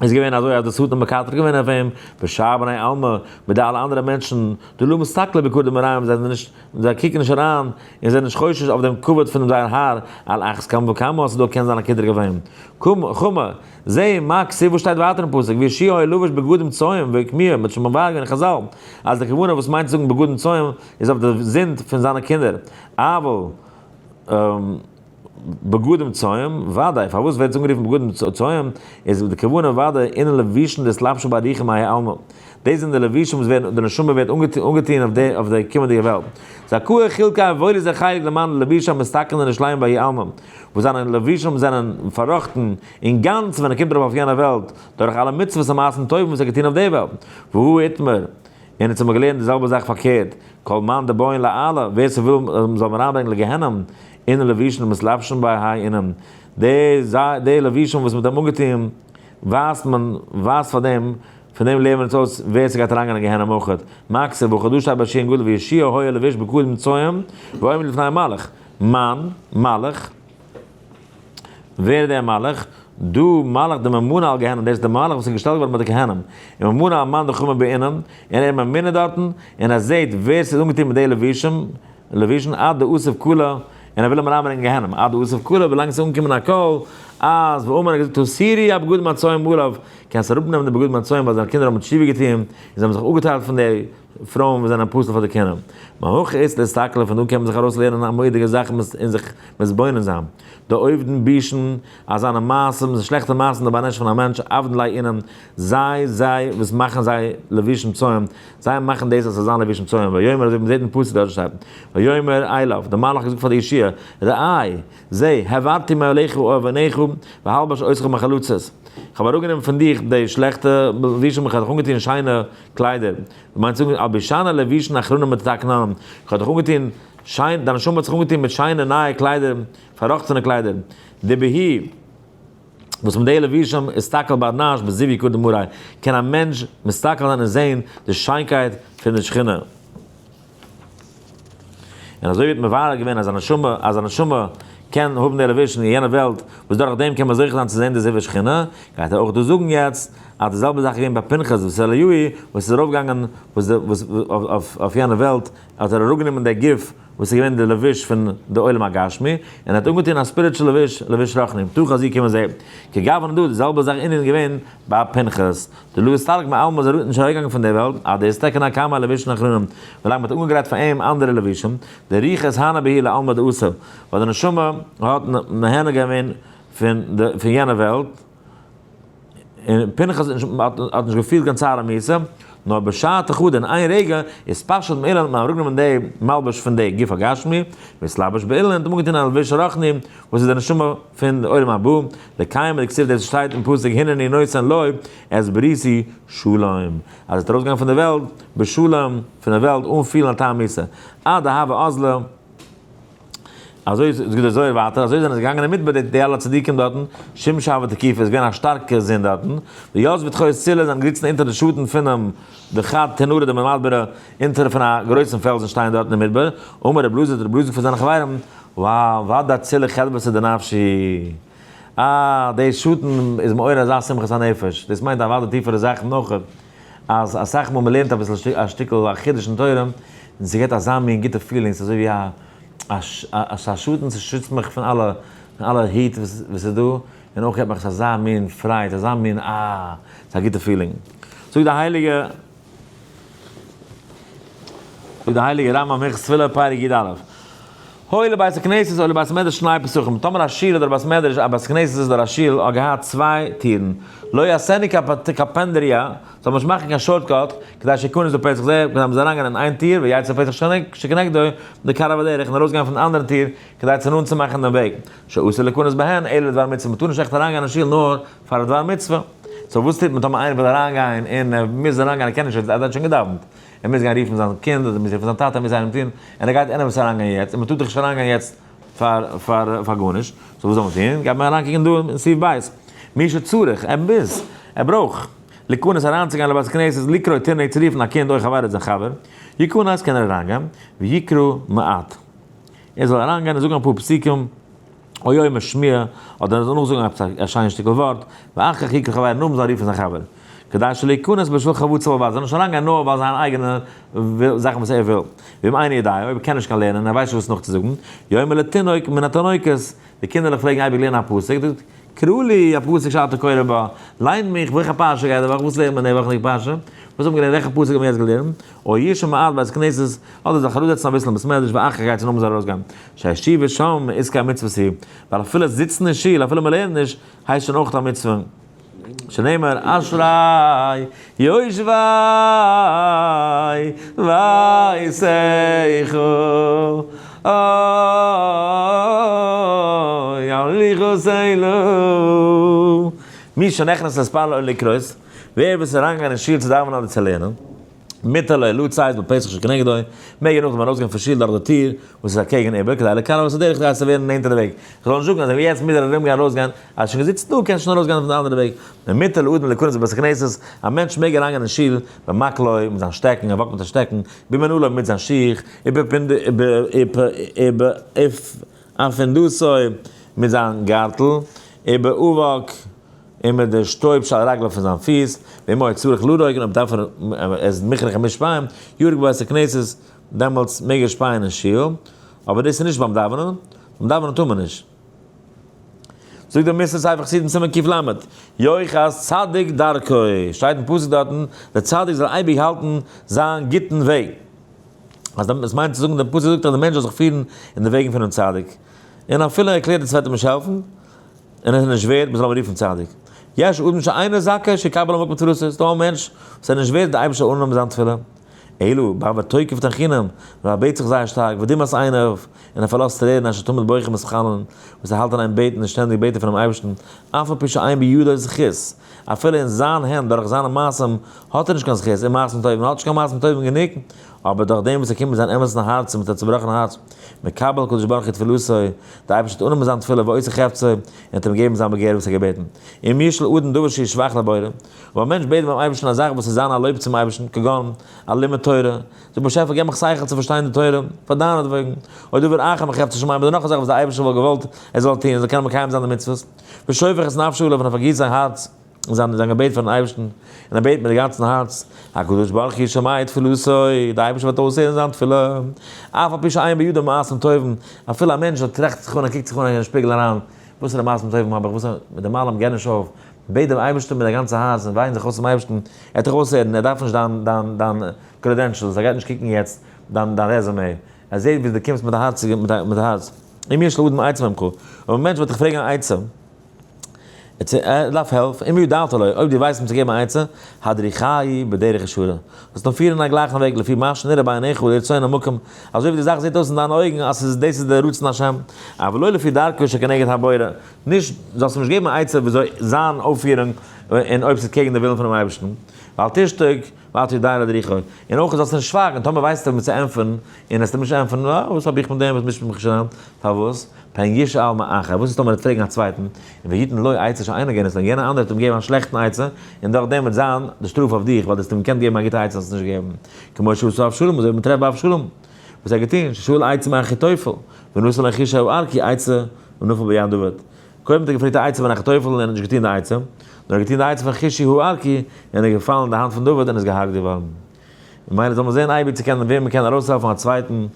איז געווען אזוי אז די שטן מקטרג געווען אויף אים, בשאר בני עלמא, מיט די אלע אנדערע מענטשן, דלא מסתכלי ביקרא דמריהם, זיי זענען נישט, זיי קוקן נישט אריין, און זענען נישט חושש אויף דעם כבוד פונעם זייער האר, על אחת כמה וכמה אז ס'דא קען זיין א קטרוג אויף אים. קום, חמא, זע, מה כתיב וואס שטייט ווייטער אין פסוק, ויהושע היה לבוש בגדים צואים ואוקמוה, מ'האט שוין מבאר געווען אין חזל, אז די כוונה וואס מיינט צו זאגן בגדים צואים איז אויף די זינד פון זיינע קינדער, אבל. בגדים צואים, ודאי, פארוואס ווערט עס אנגערופן בגדים צואים, איז די כוונה ודאי אינען לבושים דאתלבשו בה רוחא מהאי עלמא, דאס זענען די לבושים וואס ווערן, די נשמה ווערט אנגעטוען אויף די קומענדיגע וועלט. זכאה חולקא וואויל איז דער חלק למאן דלבושיה מתתקן ונשלים בהאי עלמא, וואס זיינע לבושים זענען פארראכטן אינגאנצן ווען ער קומט ארויף אויף יענע וועלט, דורך אלע מצוות און מעשים טובים וואס ער האט געטון אויף די וועלט. והא איתמר. און אונז האבן מיר געלערנט די זעלבע זאך פארקערט, כל מאן דבעין לאעלא, ווער ס'וויל מ'זאל אים אריינברענגען לגיהנום, אינון לבושין דמתלבשין בהאי אינון, די די לבושים וואס מ'האט אים אנגעטון, ווייזט מען, ווייזט פאר דעם, פון דעם לערנען מיר אונז אויס ווער ס'גייט אריינגיין אין גיהנום אויכעט, מקסה וכדו' שטייט ביי שיען גדול ויהושע היה לבוש בגדים צואים ועומד לפני המלאך, מאן, מלאך, ווער איז דער מלאך? דא מלאך די ממונה על גיהנום, דאס איז דער מלאך וואס איז געשטעלט געווארן ביי די כהנים, און ממונה על מאן דחמא בעינן, און ער איז ממונה דארטן, און ער זעט ווער ס'איז אנגעטון מיט די לבושים, לבושין עד דאסיף קלא, און ער וויל אים אריינברענגען אין גיהנום, עד דאסיף קלא, ווילאנג ס'איז אנגעקומען א קול, אז ואמר ער האט געזאגט הסירו הבגדים הצואים מעליו, קענסט אראפנעמען די בגדים הצואים ווייל זיינע קינדער האבן תשובה געטון, און זיי האבן זיך אפגעטיילט פון די פרויען וואס זענען פסול פאר די כהונה. מהכא איז להסתכל, פון דא קען מען זיך ארויסלערנען א מורא'דיגע זאך און זיך מתבונן זיין. די עובדין בישין, אז זיינע מעשים, די שלעכטע מעשים די בר נש פון א מענטש, עבדין ליה אינון, זיי, זיי, וואס מאכן זיי לבושים צואים, זיי מאכן דאס אז ס'זאל זיין לבושים צואים, ויאמר אזוי ווי מ'זעט אין פסוק דארט שטייט, ויאמר אליו, דער מלאך האט געזאגט פאר די יהושע, ראה, זע, העברתי מעליך עוונך, והלבש אותך מחלצות. איך האב אראפגענומען פון דיך די שלעכטע לבושים, איך האב דיך אנגעטון שיינע קליידער. דו מיינסט זאגן אלבישנא לבושין אחרנא מתתקנן, איך האב דיך אנגעטון שיין, דיין נשמה האט זיך אנגעטון מיט שיינע נייע קליידער, פארראכטענע קליידער, דבהי, וואס מיט די לבושים אסתכל בר נש בזיו יקוד דמראי, קען א מענטש מסתכל זיין און זען די שיינקייט פון די שכינה. און אזוי ווי האט מבאר געווען אז א נשמה, אז א נשמה קען האבן די לבוש אין יענע וועלט, וואס דורך דעם קען מען זוכה זיין צו זען די זיווג שכינה, גייט ער אויך דא זאגן יעצט, אז די זעלבע זאך איז געווען ביי פנחס וואס אליהו וואס איז ארויפגעגאנגען וואס די וואס אויף אויף יענע וועלט האט ער אראפגענומען די גוף וואס איז געווען די לבוש פון די עולם הגשמי, און ער האט אנגעטון א spiritual לבוש, לבוש רוחני, תא חזי קום און זע. כגוונא דא, די זעלבע זאך ענין איז געווען ביי פנחס. דלא אסתלק מעלמא איז ער נישט אוועקגעגאנגען פון דער וועלט, עד דאתתקן קמיה לבושין אחרנין, ווילאנג מ'האט אנגעגרייט פאר אים אנדערע לבושים, דרוחא אתהני בהו לעלמא דאתי, ווייל די נשמה האט נהנה געווען פון פון יענע וועלט, און פנחס האט נישט געפילט קיין צער המיתה, נאר בשעתא חדא אין איין רגע איז פשט מאילן האט מען אראפגענומען די מלבוש פון די גוף הגשמי, ואתלבש באילן און האט אנגעטון א לבוש רוחני וואס איז די נשמה פון די עולם הבא, לקיים דכתיב דאס שטייט אין פסוק הנני נותן לו את בריתי שלום, אז ער וועט ארויסגיין פון די וועלט בשלום פון די וועלט אן פילן א טעם מיתה, עד דהוה אזלא. אזוי זאגט דער זוהר ווייטער, אזוי זענען זיי געגאנגען אין מדבר די אלע צדיקים דארטן, שמשא הוה תקיפא איז געווען א שטארקע זון דארטן, ויתבי תחת צלא זענען געזיצן אונטער די שאטן פונעם דחד תנורא דמדברא, אונטער פון א גרויסן פעלזן שטיין דארטן אין מדבר, אמר רב אלעזר האט רב אלעזר געזאגט פאר זיינע חברים, וואו ודאי צלא חדוותא דנפשי, אה די שאטן איז מעורר אזא שמחת הנפש, דאס מיינט אוודאי טיפערע זאכן נאך. אז אסאך מאל מ'לערנט אביסל א שטיקל א חידוש אין תורה, און ס'געט אזא מין גוטע feeling, ס'איז אזוי ווי א א שאטן, ס'שיצט מיך פון אלע פון אלע heat וואס איז דא, און אויך געט מיך עס אזא מין פרייד, אזא מין אה, ס'איז א גוטע feeling. זאגט די הייליגע זאגט די הייליגע רמב ם הלכות תפילה פרק י א, היה לבית הכנסת או לבית המדרש שני פתחים, טאמער א שול אדער א בית מדרש, א בית כנסת אדער א שול האט געהאט צוויי טירן, לא יעשנו קפנדריא, זאל מען נישט מאכן קיין shortcut, כדי שיכנס בפתח זה, כדי מען זאל אריינגיין אין איין טיר, ויצא בפתח שכנגדו, לקרב הדרך, און ארויסגיין פון די אנדערע טיר, כדי צו נאנט צו מאכן דעם וועג. שאסור להיכנס בהן, אלא לדבר מצוה, מען טאר נישט עכט אריינגיין אין שול נאר פאר א דבר מצוה. so וואס טוט מען טאמער איינער וויל אריינגיין און ער מוז אריינגיין ער קען נישט ער האט שוין געדאווענט, ער מוז גיין רופן זיין קינד אדער מוז רופן זיין טאטע ער מוז איינעם טון, און ער גייט עניוועיס אריינגיין יעצט, און מען טאר דאך נישט אריינגיין יעצט פאר פאר פאר גארנישט, so וואס זאל מען טון? גייט מען אריינקוקן דא אין סעיף ב', מי שצריך, ער מוז, ער ברויך, להיכנס אריינצוגיין לבית הכנסת לקרוא תינוק צו רופן א קינד או חבר זיין חבר, יכנס קען ער אריינגיין, ויקרא מעט, ער זאל אריינגיין און זאגן אפאר פסוקים, או יאמר שמיעה, אדער ער זאל נאכזאגן עפעס א שיין שטיקל ווארט, ואחר כך יקרא חבירו נאכדעם זאל ער רופן זיין חבר. כדי שלא יכנס בשביל חפציו בלבד, זאל נישט אריינגיין נאר ווייל זיין אייגענע זאכן וואס ער וויל. ואם אינו יודע, אויב ער קען נישט קיין לערנען, ער ווייסט נישט וואס נאכצוזאגן, יאמר לתינוק מן התינוקות, די קינדערלעך פלעגן אייביג לערנען א פסוק, זאגט. קרא לי א פסוק שאתה קורא בה, ליין מיך וועלכע פרשה גייט די וואך, וואס לערנט מען די וואכענדיגע פרשה, וואס האט מען געלערנט, וועלכע פסוק האט מען יעצט געלערנט, או ישב מעט בית כנסת, אדער זיך אראפזעצן אביסל אין בית מדרש ואחר כך גייט צו נאכן זאל ארויסגיין, שהישיבה שם מעסקי המצוות היא, ווייל אפילו זיצן אין שול אפילו מען לערנט נישט, הייסט שוין אויך א מצוה. שנאמר אשרי יושבי ביתך אוי יריחו מי שנכנס להתפלל או לקרות, ווער וואס איז אריינגעגאנגען אין שול צו דאווענען אדער צו לערנען, מותר לו לצאת בפתח שכנגדו, מעג ער נאכדעם ארויסגיין פון שול דורך די טיר וואס איז אקעגן איבער, כדי לקרב את הדרך כדי צו ווערן נענטער די וועג. איך זאל נישט זאגן אז ווען יעצט מוז ער ארומגיין ארויסגיין, אז שוין געזיצט דא קענסט שוין ארויסגיין פון די אנדערע וועג. ומותר לאדם להיכנס בבית הכנסת, א מענטש מעג אריינגיין אין שול, במקלו, מיט זיין שטעקן, ער וואקט מיט א שטעקן, במנעלו, מיט זיין שיך, ובאפונדתו, מיט זיין גארטל, ובאבק, און מיט די שטויב שעל רגליו פון זיין פיס, ואם היה צריך לרוק, און אויב דארף ער, ער איז מוכרח ער מוז שפייען, ירוק בבית הכנסת, דעמאלטס מעג ער שפייען אין שול, אבער דאס איז נישט ביים דאווענען, ביים דאווענען טאר מען נישט. זאגט דער מוסר ספר חסידים סימן קל, יוחס צדיק דרכו, שטייט אין פסוק דארטן, דער צדיק זאל אייביג האלטן זיין גוטן וועג. אז דער, עס מיינט צו זאגן, דער פסוק זאגט אז דער מענטש זאל זיך פירן אין די וועגן פונעם צדיק. און אפילו ער קלערט עס וועט אים נישט העלפן, און עס איז נישט ווערד מען זאל אים רופן צדיק. יש אדם שאינו זכאי שיקבל המקום תפילתו, ס'איז דא א מענטש וואס איז נישט ווערד די אייבערשטער זאל אננעמען זיין תפילה. אלא בעבור תוקף תנחינם, ווייל ער בעט זיך זייער שטארק, ודמעת עיניו, און ער פארלאזט טרערן אשר תמיד בוכה ומתחנן, וואס ער האלט אין איין בעטן און שטענדיג בעט ער פונעם אייבערשטן, אף על פי שאין בידו זכות, אפילו אין זיין הענט דורך זיינע מעשים האט ער נישט קיין זכות אין מעשים טובים, ער האט נישט קיין מעשים טובים גענוג, אבער דורך דעם וואס ער קומט מיט זיין אמת'ן הארץ און מיט א צובראכן הארץ, מקבל הקדוש ברוך הוא תפילתו, דער אייבערשטער וועט אננעמען זיין תפילה ועושה חפצו, און וועט אים געבן זיין באגער וואס ער האט געבעטן. אם ישאל אדם דבר שהוא שבח לבורא, אויב א מענטש בעט ביים אייבערשטן א זאך וואס איז זיין א לויב צום אייבערשטן, כגון, א לימוד תורה, זאג באשעפער געב מיך שכל צו פארשטיין די תורה, פאר דיינעטוועגן, או דבר אחר מחפצי שמים, אדער נאך א זאך וואס דער אייבערשטער וואלט געוואלט ער זאל טון, ער זאל קענען מקיים זיין די מצוות, ושופך את נפשו עליו און ער פארגיסט זיין הארץ און זיין זיין געבעט פארן אייבערשטן, און ער בעט מיט די גאנצן הארץ, הקדוש ברוך הוא שומע תפילתו, דער אייבערשטער וועט אויסהערן זיין תפילה, אף על פי שאין בידו מעשים טובים, אפילו א מענטש וואס טראכט זיך אן ער קוקט זיך אן אין שפיגל אריין, וואסערע מעשים טובים האב איך, וואס מיט דעם אלעם גיי נישט אויף, בעט דעם אייבערשטן מיט דיין גאנצע הארץ און וויין זיך אויס צום אייבערשטן, ער וועט דיך אויסהערן, ער דארף נישט דיין דיין דיין credentials, ער גייט נישט קוקן יעצט דיין דיין resume, ער זעט ווי דו קומסט מיט א הארציגע מיט א הארץ. אם ישאל אדם עצה ממך, אויב א מענטש וועט דיך פרעגן א עצה, ער דארף העלפ, אם ידעת לו, אויב דו ווייסט אים צו געבן א עצה, הדריכהו בדרך ישרה, זאלסט אים פירן אין א גלייכן וועג לפי מה שנראה בעיניך לרצון המקום, אזוי ווי די זאך זעט אויס אין דיינע אויגן אז ס'איז דאס איז דער רצון השם, אבל לא לפי דרכו שכנגד הבורא, נישט, זאלסט אים נישט געבן א עצה וויאזוי זיין אויפפירונג און אויב ס'איז קעגן די ווילן פונעם אייבערשטן, ואל תשתוק ואל תדע להדריכו, און אויך זאלסטו נישט שווייגן, טאמער ווייסטו וועם צו ענטפערן און וועסט אים נישט ענטפערן, אה, וואס האב איך מיט דעם, וואס מישט מיך נישט אריין, פארוואס? פן ישאל מאחר, וואס איז טאמער ער וועט פרעגן א צווייטן, און ויתן לו עצה שאינה הוגנת, און יענער אנדערע וועט אים געבן א שלעכטן עצה, און דורך דעם וועט זיין די שטראף אויף דיך, ווייל דו האסט אים געקענט געבן א גוטע עצה האסט עס נישט געגעבן. כמו שעשה אבשלום, אזוי ווי מען טרעפט ביי אבשלום, וואס ער האט געטון, ששאל עצה מאחיתופל, ונתן לו חושי הארכי עצה, ונפל ביד דוד. קודם האט ער געפרעגט א עצה פון אחיתופל און ער האט נישט געטון די עצה, נאר ער האט געטון די עצה פון חושי הארכי, און ער איז געפאלן אין די האנט פון דוד און איז געהארגט געווארן. ממילא זאל מען זען אייביג צו קענען וועם מען קען ארויסהעלפן א צווייטן,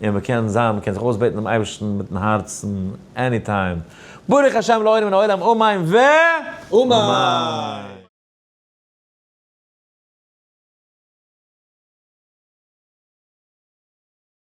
און מען קען זיין, מען קען זיך אויסבעטן דעם אייבערשטן מיטן הארצן any time. ברוך השם לעולם מן העולם אמן ו. אמן!